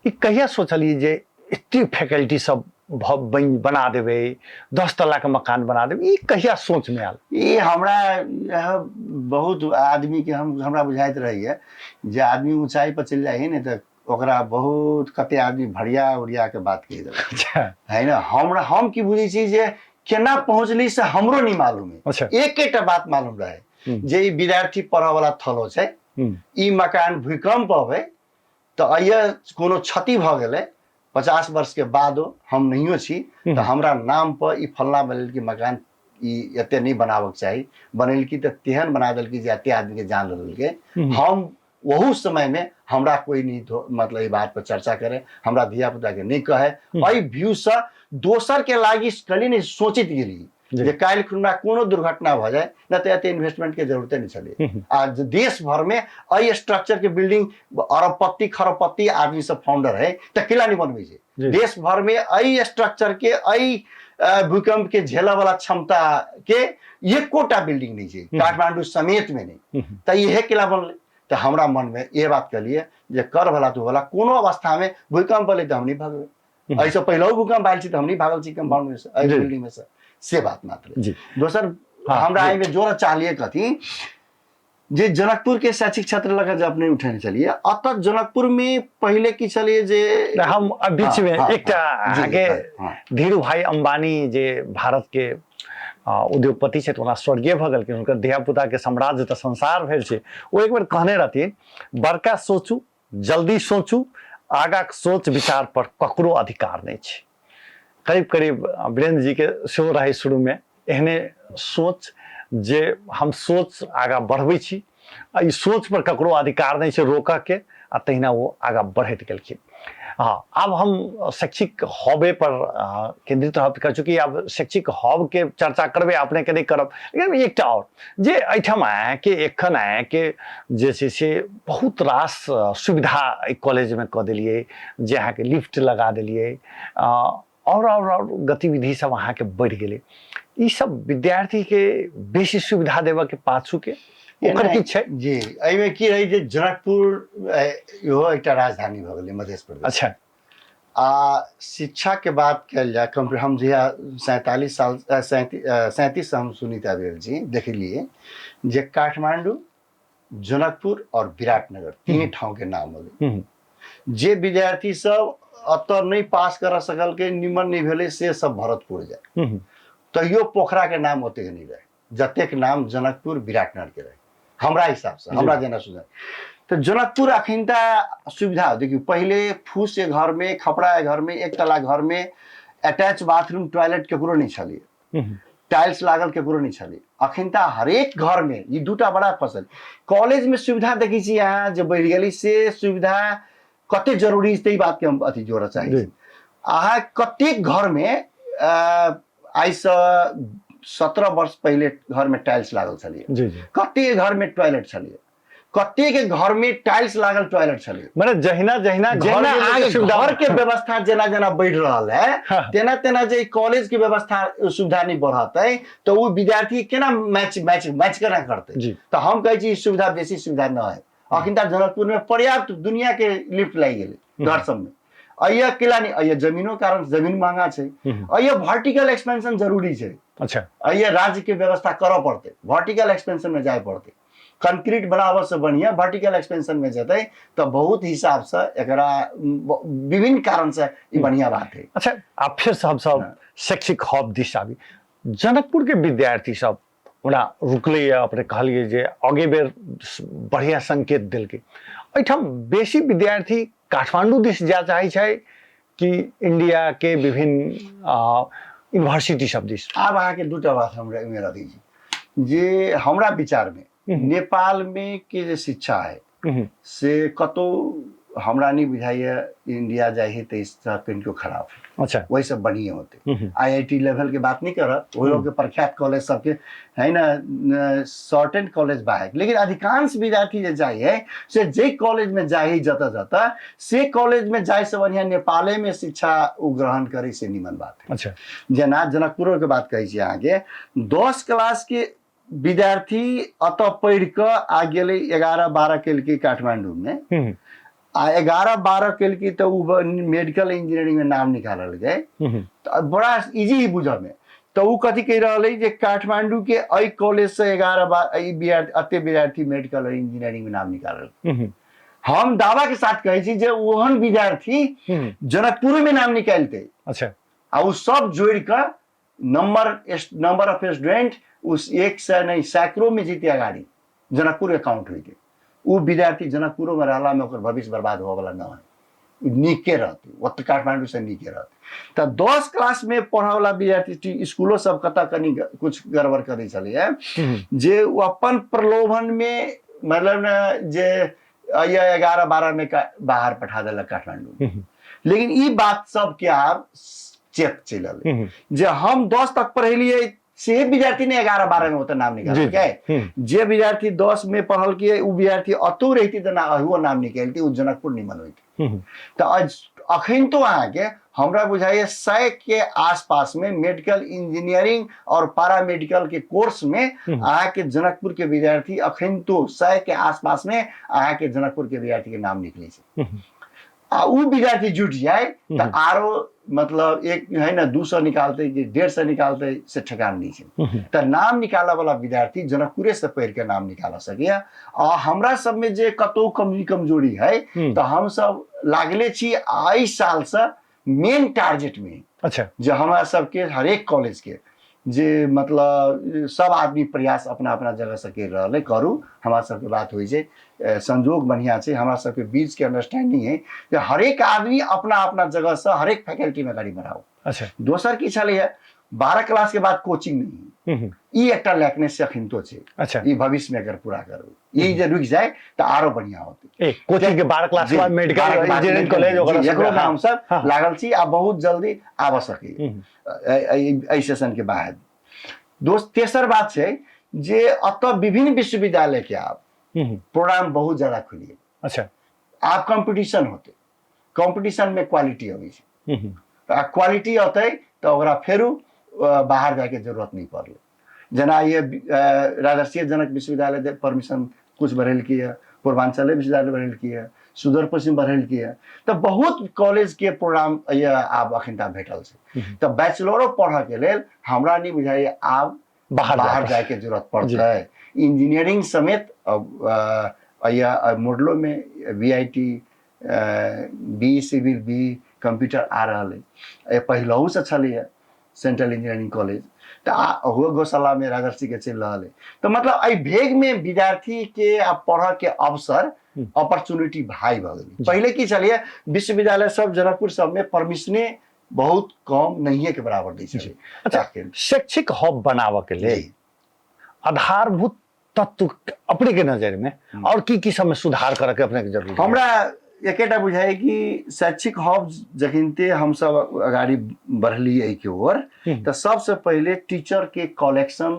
ई कहिया सोचलियै जे एते फैकल्टी सब बना देबै, 10 तला के मकान बना देबै, ई कहिया सोच में आयल? ई हमरा यह बहुत आदमी के हमरा बुझाइत रहैए जे आदमी ऊंचाई पर चलि जाइ है ने तऽ ओकरा बहुत कते आदमी भरिया उरिया के बात कहि देलक। है ना, हम की बुझै छी जे केना पहुँचली से हमरो नहीं मालूम है। एकेटा बात मालूम रहे जे ई विद्यार्थी पढ़ऽ वाला थलो छै, ई मकान भूकंप अबै तऽ अइया कोनो क्षति भऽ गेलै 50 वर्ष के बादो हम नहियो छी तऽ हमरा नाम पर ई फलना बनेलकी मकान, ई एते नहीं बनाबक चाही, बनेलकी तऽ तेहन बना देलकी जे एते आदमी के जान लेलकै। हम ओहू समय में हमरा कोई नहीं मतलब ई बात पर चर्चा करे, हमरा धिया पुता के नहीं कहे। एहि व्यू से दोसर के लागी कहली नहीं सोचित गेली। जे काल्हि हमरा कोनो दुर्घटना भऽ जाय नहि तऽ एते इन्वेस्टमेंट के जरूरते नहि छलै। आ देश भर में एहि स्ट्रक्चर के बिल्डिंग अरबपति खरबपति आदमी सब फाउंडर है तऽ केला नहि बनबै छै? देश भर में एहि स्ट्रक्चर के, एहि भूकंप के झेलऽ वाला क्षमता के एकोटा बिल्डिंग नहि छै, काठमांडू समेत में नहि। तऽ इहे केला बनलै? तऽ हमरा मन में इहे बात कहलिए जे कर भला तू भला, कोनो अवस्था में भूकंप एलै तऽ हम नहि भगबै। एहिसँ पहिलहो भूकंप आयल छी तऽ हम नहि भागल छी कंपाउंड में से, एहि बिल्डिंग में से। से बात मात्र। दोसर हमरा एहिमे जोड़ऽ चाहलिए कथी जे जनकपुर के शैक्षिक क्षेत्र लग जे अपने उठेने छलिए, अतः जनकपुर में पहिले की छलिए जे हम बीच में एकटा अहाँके धीरू भाई अंबानी जे भारत के उद्योगपति छथि, ओना स्वर्गीय भऽ गेलखिन, हुनकर धियापुता के साम्राज्य तऽ संसार भेल छै। ओ एक बेर कहने रहथिन, बड़का सोचू, जल्दी सोचू, आगाक सोच विचार पर ककरो अधिकार नहि छै। करीब करीब वीरेंद्र जी के सेहो रहै शुरू में एहने सोच जे हम सोच आगाँ बढ़बै छी, आ ई सोच पर ककरो अधिकार नहि छै रोकऽ के, आ तहिना ओ आगाँ बढ़ैत गेलखिन। हँ, आब हम शैक्षिक हॉबे पर केंद्रित रहब, कर चूँकि आब शैक्षिक हॉब के चर्चा करबै अपने के नहि करब। लेकिन एकटा आओर जे एहिठाम अहाँके एखन अहाँके जे छै से बहुत रास सुविधा एहि कॉलेजमे कऽ देलियै, जे अहाँके लिफ्ट लगा देलियै, आओर गतिविधि सब अहाँके बढ़ि गेलै। ई सब विद्यार्थीके बेसी सुविधा देबऽके पाछूके ओकर की छै? जी, एहिमे की रहै जे जनकपुर इहो एकटा राजधानी भऽ गेलै मध्य प्रदेश। आ शिक्षा के बात कयल जाय, कम हम जहिया 47 साल 37 से हम सुनित आबि रहल छी, देखलिए जे काठमांडू, जनकपुर और विराटनगर तीन ठाउँ के नाम होलै। जे विद्यार्थी सब अतऽ नहि पास कर सकलकै, निमन नहि भेलै, से सब भरतपुर जाय। तैयो पोखरा के नाम ओतेक नहि रहै जतेक नाम जनकपुर विराटनगर के रहे, हमरा हिसाबसँ, हमरा जेना सुझाव। तऽ जनकपुर अखन सुविधा देखियौ, पहिले फूस के घर में, खपड़ा के घर में, एक तला घर में अटैच बाथरूम टॉयलेट केकरो नहि छलै, टाइल्स लागल केकरो नहि छलै। अखन तऽ हरेक घर में ई दूटा बड़ा फसल। कॉलेज में सुविधा देखै छी अहाँ जे बढ़ि गेलै, से सुविधा कते जरूरी छै, ई बात के हम अथी जोड़ऽ चाहै छी। अहाँ कतेक घर में आइसँ 17 वर्ष पहिले घर में टाइल्स लागल छलै, कते घर में टॉयलेट छलै, कतेक घर में टाइल्स लागल टॉयलेट छलै। माने जहिना जहिना घर के सुविधा, घर के व्यवस्था जेना जेना बढ़ि रहल है, तेना तेना जे कॉलेज के व्यवस्था सुविधा नहीं बढ़तै तऽ ओ विद्यार्थी केना मैच मैच मैच केना करतै? तऽ हम कहै छी सुविधा बेसी सुविधा न है। अखन तक जनकपुर में पर्याप्त दुनिया के लिफ्ट लागि गेलै घर सब में। अइया केला नहीं, अइया जमीनो कारण जमीन महंगा छै, अइया वर्टिकल एक्सपेंशन जरूरी छै। अइया राज्य के व्यवस्था करऽ पड़तै, वर्टिकल एक्सपेंशन में जाय पड़तै। कंक्रीट बनाबऽ से बढ़िया वर्टिकल एक्सपेंशन में जेतै तऽ बहुत हिसाब से एकरा विभिन्न कारण से ई बढ़िया बात है। अच्छा, आब फिर से हम सब शैक्षिक हब दिस आबी। जनकपुर के विद्यार्थी सब ओना रुकलैए, अपने कहलिए जे आगे बेर बढ़िया संकेत देलकै। एहिठाम बेसी विद्यार्थी काठमांडू दिस जा चाहै छै कि इंडिया के विभिन्न यूनिवर्सिटी सब दिस? आब अहाँके दूटा बात हमरा एहिमे रखै छी जे हमरा विचार में नेपाल में के जे शिक्षा है से कतौ हमरा नहीं बुझाइए इंडिया जाइ है तो इससे कनिको खराब है। वही सब बढ़िया होते। आईआईटी लेवल के बात नहीं करब, वो लोग के प्रख्यात कॉलेज सबके है ना, शॉर्ट कॉलेज बा है, लेकिन अधिकांश विद्यार्थी जे जाइ है से जे कॉलेज में जाइ है जतऽ जतऽ से कॉलेज में जाय से बढ़िया नेपाले में शिक्षा ओ ग्रहण करे से निमन बात है। जेना जनकपुरो के बात कहै छी अहाँके, 10 क्लास के विद्यार्थी अतऽ पढ़ि कऽ आ गेलै 11-12 केलकै काठमांडू में, आ 11-12 केलकै तऽ ओ मेडिकल इंजीनियरिंग में नाम निकाललकै। तऽ बड़ा इजी ही बुझऽ में। तऽ ओ कथी कहि रहल है जे काठमांडू के एहि कॉलेज से 11 ई अते विद्यार्थी मेडिकल इंजीनियरिंग में नाम निकालल। हम दावा के साथ कहै छी जे ओहन विद्यार्थी जनकपुर में नाम निकालतै। आ ओ सब जोड़ि कऽ नंबर ऑफ स्टूडेंट उस 100 नहीं सैकड़ों में जीते अगाड़ी जनकपुर अकाउंट होते। वो विद्यार्थी जनकपुरो में रहला में ओकर भविष्य बर्बाद होवे वाला न है, नीके रहते, ओत काठमांडू से नीके रहते। तऽ 10 क्लास में पढ़े वाला विद्यार्थी स्कूलो सब कतऽ कनी कुछ गड़बड़ करै छलैया जे ओ अपन प्रलोभन में मतलब ने जे या 11-12 में बाहर पठा देलक काठमांडू। लेकिन ई बात सबके आब चेत चलि रहलै जे हम 10 तक पढ़ेलियै से विद्यार्थी ने 11 12 में ओतऽ नाम निकाललकै। जे विद्यार्थी 10 में पढ़लकै ओ विद्यार्थी अतौ रहिती तऽ ना अहुओ नाम निकालती, ओ जनकपुर निमन होइती। तऽ अखन तो अहाँके हमरा बुझाइए 100 के आसपास में मेडिकल इंजीनियरिंग और पारामेडिकल के कोर्स में अहाँके जनकपुर के विद्यार्थी अखन तो 100 के आसपास में अहाँके जनकपुर के विद्यार्थी के नाम निकलै छै। आ उ विद्यार्थी जुट जाए तऽ आरो मतलब एक है ना 200 निकालते कि 150 निकालते से ठेकान नहीं छै। तऽ नाम निकालऽ वाला विद्यार्थी जनकपुरे से पढ़ि के नाम निकाल सकैया। आ हमरा सब में जे कतौ कमी कमजोरी है तऽ हम सब लागले छी एहि साल से मेन टारगेट में। जे हमरा सबके हरेक कॉलेज के जे मतलब सब आदमी प्रयास अपना अपना जगह से कर रहल है, करू। हमरा सबके बात होइ छै, संजोग बढ़िया छै, हमरा सबके बीच के अंडरस्टैंडिंग है जे हरेक आदमी अपना अपना जगह से हरेक फैकल्टी में गाड़ी बढ़ाओ। दोसर की छलै है, 12 क्लास के बाद कोचिंग नहीं, ई एकटा लैकनेस से अखिनतो छै। ई भविष्य में अगर पूरा करू, ई जे रुकि जाए तऽ आरो बढ़िया होतै। ए, कोचिंग के 12 क्लास के बाद मेडिकल 12 के बाद इंजीनियरिंग कॉलेज वगैरह जी, सब एकरो हाँ। हम सब लागल छी आ बहुत जल्दी आबऽ सकैए। एहि सेशन के बाद। दोस्त, तेसर बात छै जे एतऽ विभिन्न विश्वविद्यालय के आब प्रोग्राम बहुत ज्यादा खुलि गेल। आब कंपटीशन होतै, कंपटीशन में क्वालिटी अबै छै। आ क्वालिटी अतै तऽ ओकरा फेरू बाहर जायके जरूरत नहीं पड़लै। जेना ये राजर्षि जनक विश्वविद्यालय परमिशन कुछ बढ़ेलकै है, पूर्वांचले विश्वविद्यालय बढ़ेलकै है, सुदूर पश्चिम बढ़ेलकै है, तऽ बहुत कॉलेज के प्रोग्राम ये आब अखन तक भेटल छै। तऽ बैचलरो पढ़ऽ के लेल हमरा नहीं बुझाइए आब बाहर बाहर जाय जायके जरूरत पड़तै। इंजीनियरिंग समेत अब या मॉडलो में V I T, B civil, B computer आ रहल है। ए पहिलहु से छलैए सेंट्रल इंजीनियरिंग कॉलेज, तऽ आ ओहो गौशाला में राजर्षि के चलि रहल है। तऽ मतलब एहि भेग में विद्यार्थी के आ पढ़ऽ के अवसर अपॉर्चुनिटी भाई भऽ गेलै। पहिले की छलैए, विश्वविद्यालय सब जनकपुर सब में परमिशने बहुत कम नहिए के बराबर दै छलै। शैक्षिक हब बनाबऽ के लेल आधारभूत तत्व अपने के नजर में और की की सब में सुधार करे के अपने के जरूरी है? हमरा एकेटा बुझाइ कि शैक्षिक हब जखनते हमसब अगाडि बढ़लियै एहिके ओर, तऽ सबसे पहिले टीचर के कलेक्शन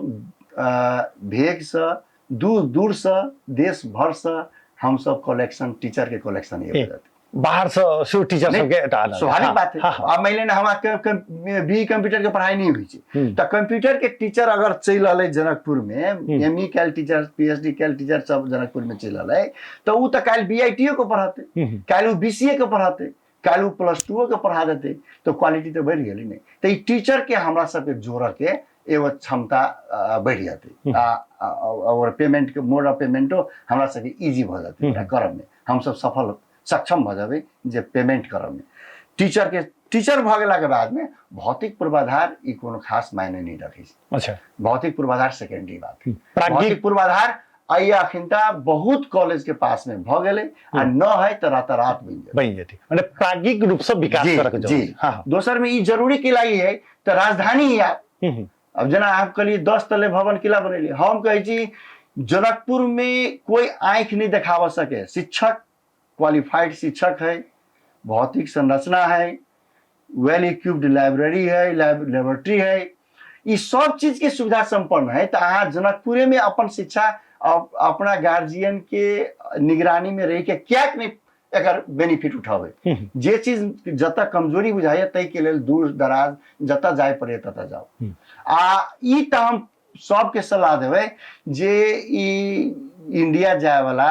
भेग से दूर दूर से देश भर से हमसब कलेक्शन टीचर के कलेक्शन ए, बाहर से सेहो टीचर नहीं, सबके एटा आनल। स्वाभाविक बात है। हाँ। अब मान लेना हमरा बी कंप्यूटर के पढ़ाई नहीं हुई छै। तऽ कंप्यूटर के टीचर अगर चलि रहलै जनकपुर में, एम ई कैल टीचर, पी एच डी कैल टीचर सब जनकपुर में चलि रहलै, तऽ उ तऽ काल्हि बी I T O के पढ़ेतै, काल्हि उ बी सी ए के पढ़ेतै, काल्हि उ प्लस टू के पढ़ा देतै, तऽ क्वालिटी तऽ बढ़ि गेलै ने। तऽ ई टीचर के हमरा सबके जोड़ऽ के एगो क्षमता बढ़ि जेतै। और पेमेंट के मोड ऑफ पेमेंटो हमरा सबके इजी भऽ जेतै। ओकरा करऽ में हमसब सफल सक्षम भऽ जेबै जे पेमेंट करऽ में। टीचर के टीचर भऽ गेला के बाद में भौतिक पूर्वाधार ई कोनो खास मायने नहीं रखै छै। भौतिक पूर्वाधार सेकेंडरी बात है। प्राज्ञिक भौतिक पूर्वाधार आइ अखिनता बहुत कॉलेज के पास में भऽ गेलै आ न है तऽ रातारात बनि जेतै। बनि जेतै, माने प्राज्ञिक रूप से विकास करऽ के जरूरत है। दोसर में ई जरूरी की लागि है तऽ राजधानी ही आब। अब जेना आप कहलिए 10 तले भवन किला बनेलिए, हम कहै छी जनकपुर में कोई आँखि नहीं देखाब सके। शिक्षक क्वालिफाइड शिक्षक है, भौतिक संरचना है, वेल इक्विप्ड लाइब्रेरी है, लेबोरेटरी है, ई सब चीज के सुविधा संपन्न है। तो अहाँ जनकपुरे में अपन शिक्षा अपना गार्जियन के निगरानी में रह के क्या नहीं एकर बेनिफिट उठावे। जे चीज जतऽ कमजोरी बुझाइए ताहि के लेल दूर दराज जतऽ जाय पड़े ततऽ जाओ। आ ई तऽ हम सबके सलाह देबै जे ई इंडिया जाय वाला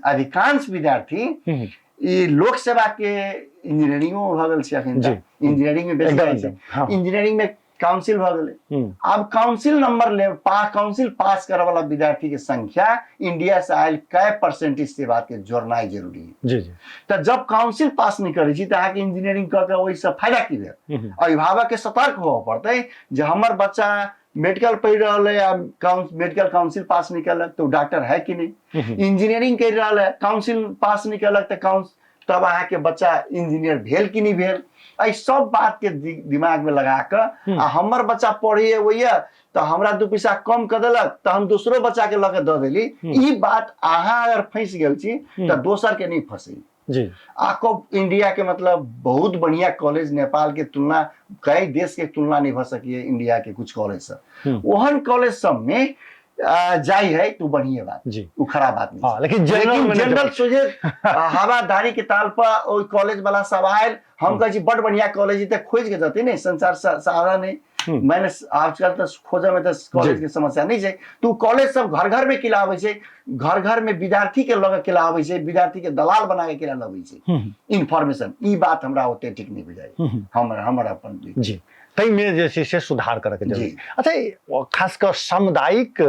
अधिकांश विद्यार्थी ई लोक सेवा के इंजीनियरिंगो भऽ गेल छै अखन तऽ। इंजीनियरिंग में बेसी जाइ छै। इंजीनियरिंग में काउंसिल भऽ गेलै। आब काउंसिल नंबर ले काउंसिल पास करऽ वाला विद्यार्थी के संख्या इंडिया से आयल कए परसेंटेज से बात के जोड़नाइ जरूरी है। तऽ जब काउंसिल पास नहीं करै छी तऽ अहाँके इंजीनियरिंग कऽ के ओहिसँ फायदा की भेल? अभिभावक के सतर्क होबऽ पड़तै जे हमर बच्चा मेडिकल पढ़ि रहल है आ मेडिकल काउंसिल पास नहीं केलक तऽ ओ डॉक्टर है कि नहीं? इंजीनियरिंग करि रहल है, काउंसिल पास नहीं केलक तऽ तब अहाँके बच्चा इंजीनियर भेल कि नहीं भेल? एहि सब बात के दिमाग में लगा कऽ आ हमर बच्चा पढ़ैए ओइए तऽ हमरा 2 पैसा कम कऽ देलक तऽ हम दोसरो बच्चा के लऽ के दऽ देली। ई बात अहाँ अगर फँसि गेल छी तऽ दोसर के नहीं फँसी। जी। आ इंडिया के मतलब बहुत बढ़िया कॉलेज, नेपाल के तुलना कई देश के तुलना नहीं भ सकी है इंडिया के कुछ कॉलेज सब। ओहन कॉलेज सब में जाई है तो बढ़िया बात जी, वो खराब बात नहीं। हाँ, लेकिन जनरल लेकिन में नहीं जनरल जाए। सोझे हवादारी के ताल पर ओहि कॉलेज वाला सब आयल, हम कहै छी बड बढ़िया कॉलेज है, तऽ खोज के जते ने संसार सारा नहीं। मैंने आजकल तो खोजे में तो कॉलेज के समस्या नहीं छै, तो कॉलेज सब घर घर में किला आबै छै, घर घर में विद्यार्थी के लग किला आबै छै, विद्यार्थी के दलाल बना के किला लबै छै इन्फॉर्मेशन। ई बात हमरा ओते ठीक नहीं बुझाइ, हमर अपन जी। ताहिमे जे छै से सुधार करऽके जरूरी। अच्छा, खास कऽ सामुदायिक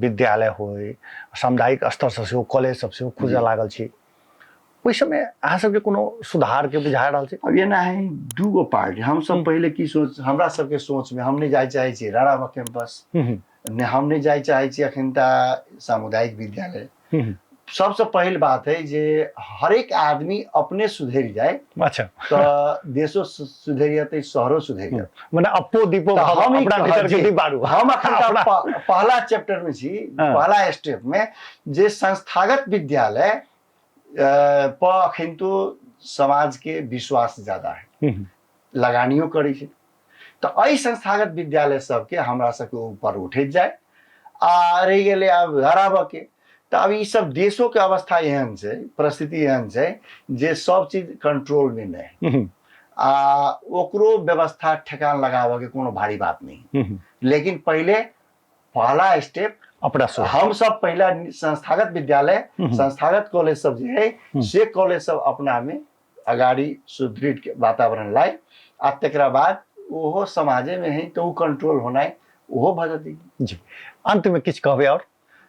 विद्यालय होइ, सामुदायिक स्तरसँ सेहो कॉलेज सब सेहो खुजऽ लागल छै, ओहि समय अहाँ सबके कोनो सुधार के बुझा रहल छै? अब एना है दूगो पार्ट। हम सब पहिले की सोच, हमरा सबके सोच में हम नहीं जाय चाहे छी राणावा कैंपस, ने हम नहीं जाय चाहे छी अखन ता सामुदायिक विद्यालय। सबसे पहिल बात है जे हरेक आदमी अपने सुधरि जाए। तो देशो सुधरि जतै, शहरो सुधरि जतै। मने अपो दीपो तऽ भाव, हम ई अपना कहब भीतर के जे दीप बारू। हम अखन तऽ अपना- पहला चैप्टर में छी, पहला स्टेप में जे संस्थागत विद्यालय पर अखन तो समाज के विश्वास ज्यादा है, लगानियो करै छै, तऽ एहि संस्थागत विद्यालय सबके हमरा सबके ऊपर उठैत जाय। आ रहि गेलै आब हराबऽ के, तऽ आब ई सब देशो के अवस्था एहन छै, परिस्थिति एहन छै जे सब चीज कंट्रोल में नहि, आ ओकरो व्यवस्था ठेकान लगाबऽ के कोनो भारी बात नहीं। लेकिन पहिले पहला स्टेप अपना सोच। हम सब पहला संस्थागत विद्यालय, संस्थागत कॉलेज सब जे है, से कॉलेज सब अपना में अगाड़ी सुदृढ़ के वातावरण लाए, आ तकरा बाद ओहो समाजे में है तो उ कंट्रोल होनाइ ओहो भऽ जेतै। जी, अंत में किछु कहबै और?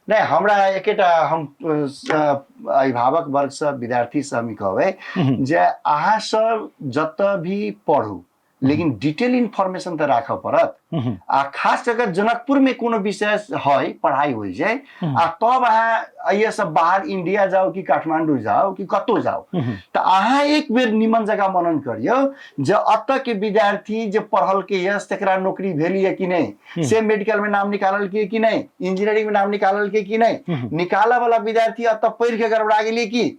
नहीं, हमरा एकेटा हम अभिभावक वर्ग से विद्यार्थी से हम ई कहबै जे अहाँ सब जतऽ भी पढ़ू लेकिन डिटेल इन्फॉर्मेशन तऽ राखऽ पड़त। आ खास कऽ के जनकपुर में कोनो विषय है पढ़ाई होइ छै, आ तब अहाँ एहिए सब बाहर इंडिया जाउ कि काठमांडू जाउ कि कतौ जाउ, तऽ अहाँ एक बेर निमन जगह मनन करियौ जे एतऽ के विद्यार्थी जे पढ़लकै यऽ तकरा नौकरी भेल यऽ कि नहि, से मेडिकल में नाम निकाललकै कि नहि, इंजीनियरिंग में नाम निकाललकै कि नहि, निकालऽ वाला विद्यार्थी एतऽ पढ़ि के गड़बड़ा गेलियै की।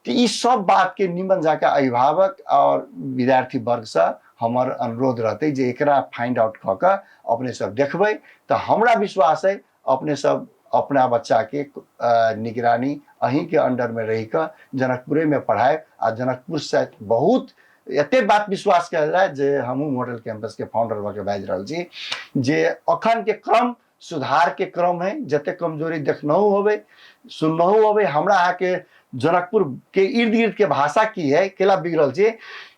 तऽ ई सब बात के निमन जाके अभिभावक और विद्यार्थी वर्ग से हमर अनुरोध रहतै जे एकरा फाइंड आउट कऽ के अपने सब देखबै तऽ हमरा विश्वास है अपने सब अपना बच्चा के निगरानी अहीं के अंडर में रहि कऽ जनकपुरे में पढ़ाए। आ जनकपुर से बहुत एते बात विश्वास कयल जाय जे हमहूँ मॉडल कैंपस के फाउंडर भऽ के बाजि रहल छी जे अखन के क्रम सुधार के क्रम है, जते कमजोरी देखनहु होबै सुननहु होबै, हमरा अहाँके जनकपुर के इर्द गिर्द के भाषा की है केला बिगड़ल छै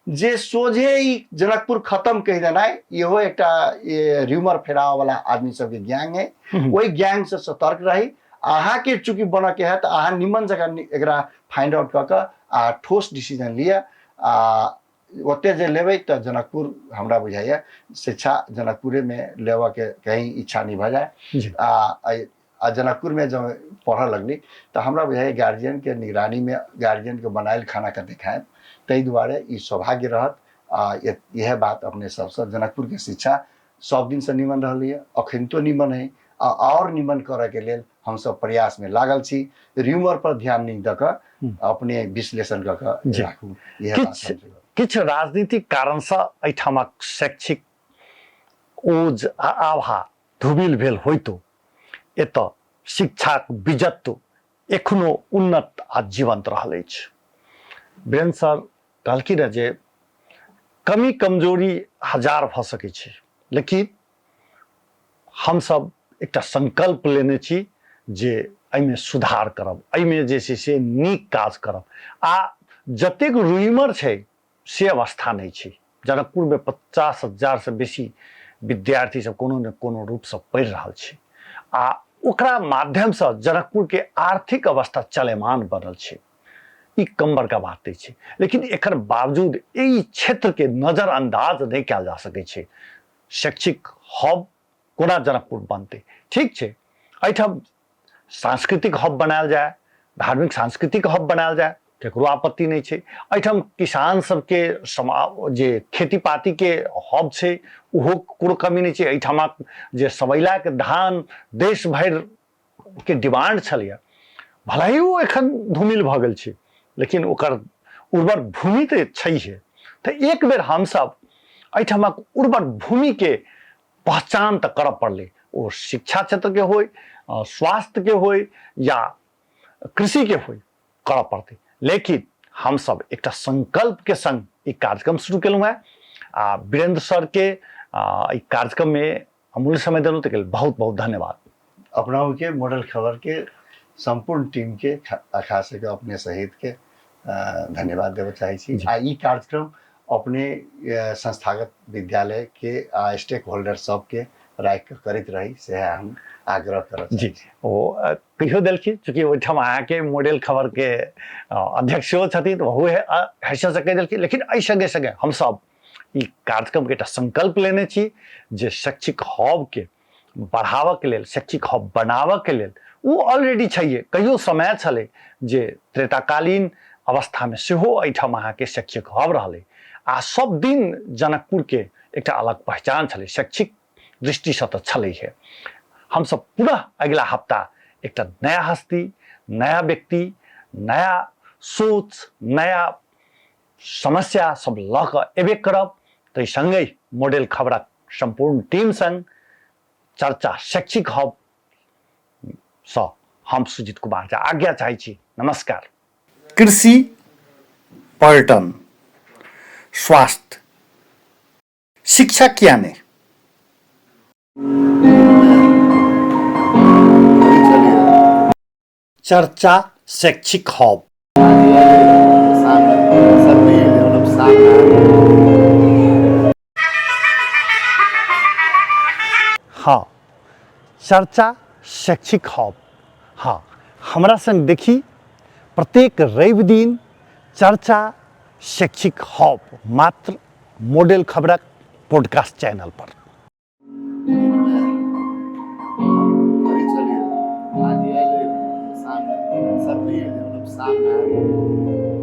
जे सोझे ई जनकपुर खत्म कहि देनाइ इहो एकटा र्यूमर फैलावऽ वाला आदमी सबके गैंग है। ओहि गैंग से सतर्क रही। अहाँके चूँकि बनऽ के है तऽ अहाँ निमन जगह एकरा फाइंड आउट कऽ कऽ आ ठोस डिसीजन लिअ। आ ओते जे लेबै तऽ जनकपुर हमरा बुझाइए शिक्षा जनकपुरेमे लेबऽके कहीं इच्छा नहि भऽ जाय। आ जनकपुरमे जँ पढ़ऽ लगली तऽ हमरा बुझाइए गार्जियनके निगरानीमे गार्जियनके बनायल खाना कते खायब, ताहि दुआरे ई सौभाग्य रहत। आ इएह बात अपने सबसँ जनकपुरके शिक्षा सब दिनसँ निमन रहलैए, अखनितो निमन है आ आओर निमन करऽके लेल हमसब प्रयासमे लागल छी। र्यूमर पर ध्यान नहि दऽ कऽ अपने विश्लेषण कऽ कऽ राखू। इएह बात हमसब। किछु राजनीतिक कारणसँ एहिठामक शैक्षिक ओज आ आभा धुबिल भेल होइतो एतऽ शिक्षाक बीजत्व एखनो उन्नत आ जीवंत रहल अछि। वीरेन्द्र सर कहलखिन हँ जे कमी कमजोरी हजार भऽ सकै छै, लेकिन हमसब एकटा संकल्प लेने छी जे एहिमे सुधार करब, एहिमे जे छै से नीक काज करब। आ जतेक रूमर छै से अवस्था नहि छै। जनकपुरमे 50,000 से बेसी विद्यार्थी सब कोनो ने कोनो रूपसँ पढ़ि रहल छै आ ओकरा माध्यमसँ जनकपुरके आर्थिक अवस्था चलयमान बनल छै। ई कम बड़का बात नहि छै, लेकिन एकर बावजूद एहि क्षेत्रके नजरअंदाज नहि कयल जा सकै छै। शैक्षिक हब कोना जनकपुर बनतै? ठीक छै, एहिठाम सांस्कृतिक हब बनायल जाय, धार्मिक सांस्कृतिक हब बनायल जाय, ककरो आपत्ति नहि छै। एहिठाम किसान सबके जे खेती पातीके हब छै ओहो कोनो कमी नहि छै। एहिठामक जे सबैलाके धान देश भरिके डिमांड छलैए, भले ही ओ एखन धूमिल भऽ गेल छै, लेकिन ओकर उर्वर भूमि तऽ छैहे। तऽ एक बेर हमसभ एहिठामक उर्वर भूमिके पहचान तऽ करऽ पड़लै, ओ शिक्षा क्षेत्रके होइ, स्वास्थ्यके होइ या कृषिके होइ, करऽ पड़तै। लेकिन हमसभ एकटा संकल्पके संग ई कार्यक्रम शुरू केलहुँ हेँ आ वीरेंद्र सरके एहि कार्यक्रममे अमूल्य समय देलहुँ, ताहिके लेल बहुत बहुत धन्यवाद। अपनाके मॉडल खबरके सम्पूर्ण टीमके खास कऽ अपने सहितके धन्यवाद देबऽ चाहै छी। आ ई कार्यक्रम अपने संस्थागत विद्यालयके आ स्टेक होल्डर सबके राखि कऽ करैत रही, से हम आग्रह करब। जी, ओ कहियो देलखिन, चूँकि ओहिठाम अहाँके मॉडल खबरके अध्यक्ष सेहो छथिन, तऽ ओहो हैसियतसँ कहि देलखिन। लेकिन एहि सङ्गे सङ्गे हमसभ ई कार्यक्रमके एकटा संकल्प लेने छी जे शैक्षिक हबके बढ़ाबऽके लेल, शैक्षिक हब बनाबऽके लेल, ओ ऑलरेडी छैहे। कहियो समय छलै जे त्रेताकालीन अवस्थामे सेहो एहिठाम अहाँके शैक्षिक हब रहलै आ सब दिन जनकपुरके एकटा अलग पहचान छलै शैक्षिक दृष्टिसँ तऽ छलैहे। हमसब पुनः अगिला हप्ता एकटा नया हस्ती, नया व्यक्ति, नया सोच, नया समस्या सब लऽ कऽ एबे करब। ताहि सङ्गहि मॉडल खबरक सम्पूर्ण टीम संग चर्चा शैक्षिक हब सँ हम सुजीत कुमार झा आज्ञा चाहै छी। नमस्कार। कृषि, पर्यटन, स्वास्थ्य, शिक्षा किया नहि? चर्चा शैक्षिक हब। हाँ, चर्चा शैक्षिक हब। हाँ, हमरा संग देखी प्रत्येक रवि दिन चर्चा शैक्षिक हब, मात्र मॉडल खबरक पॉडकास्ट चैनल पर। सामने।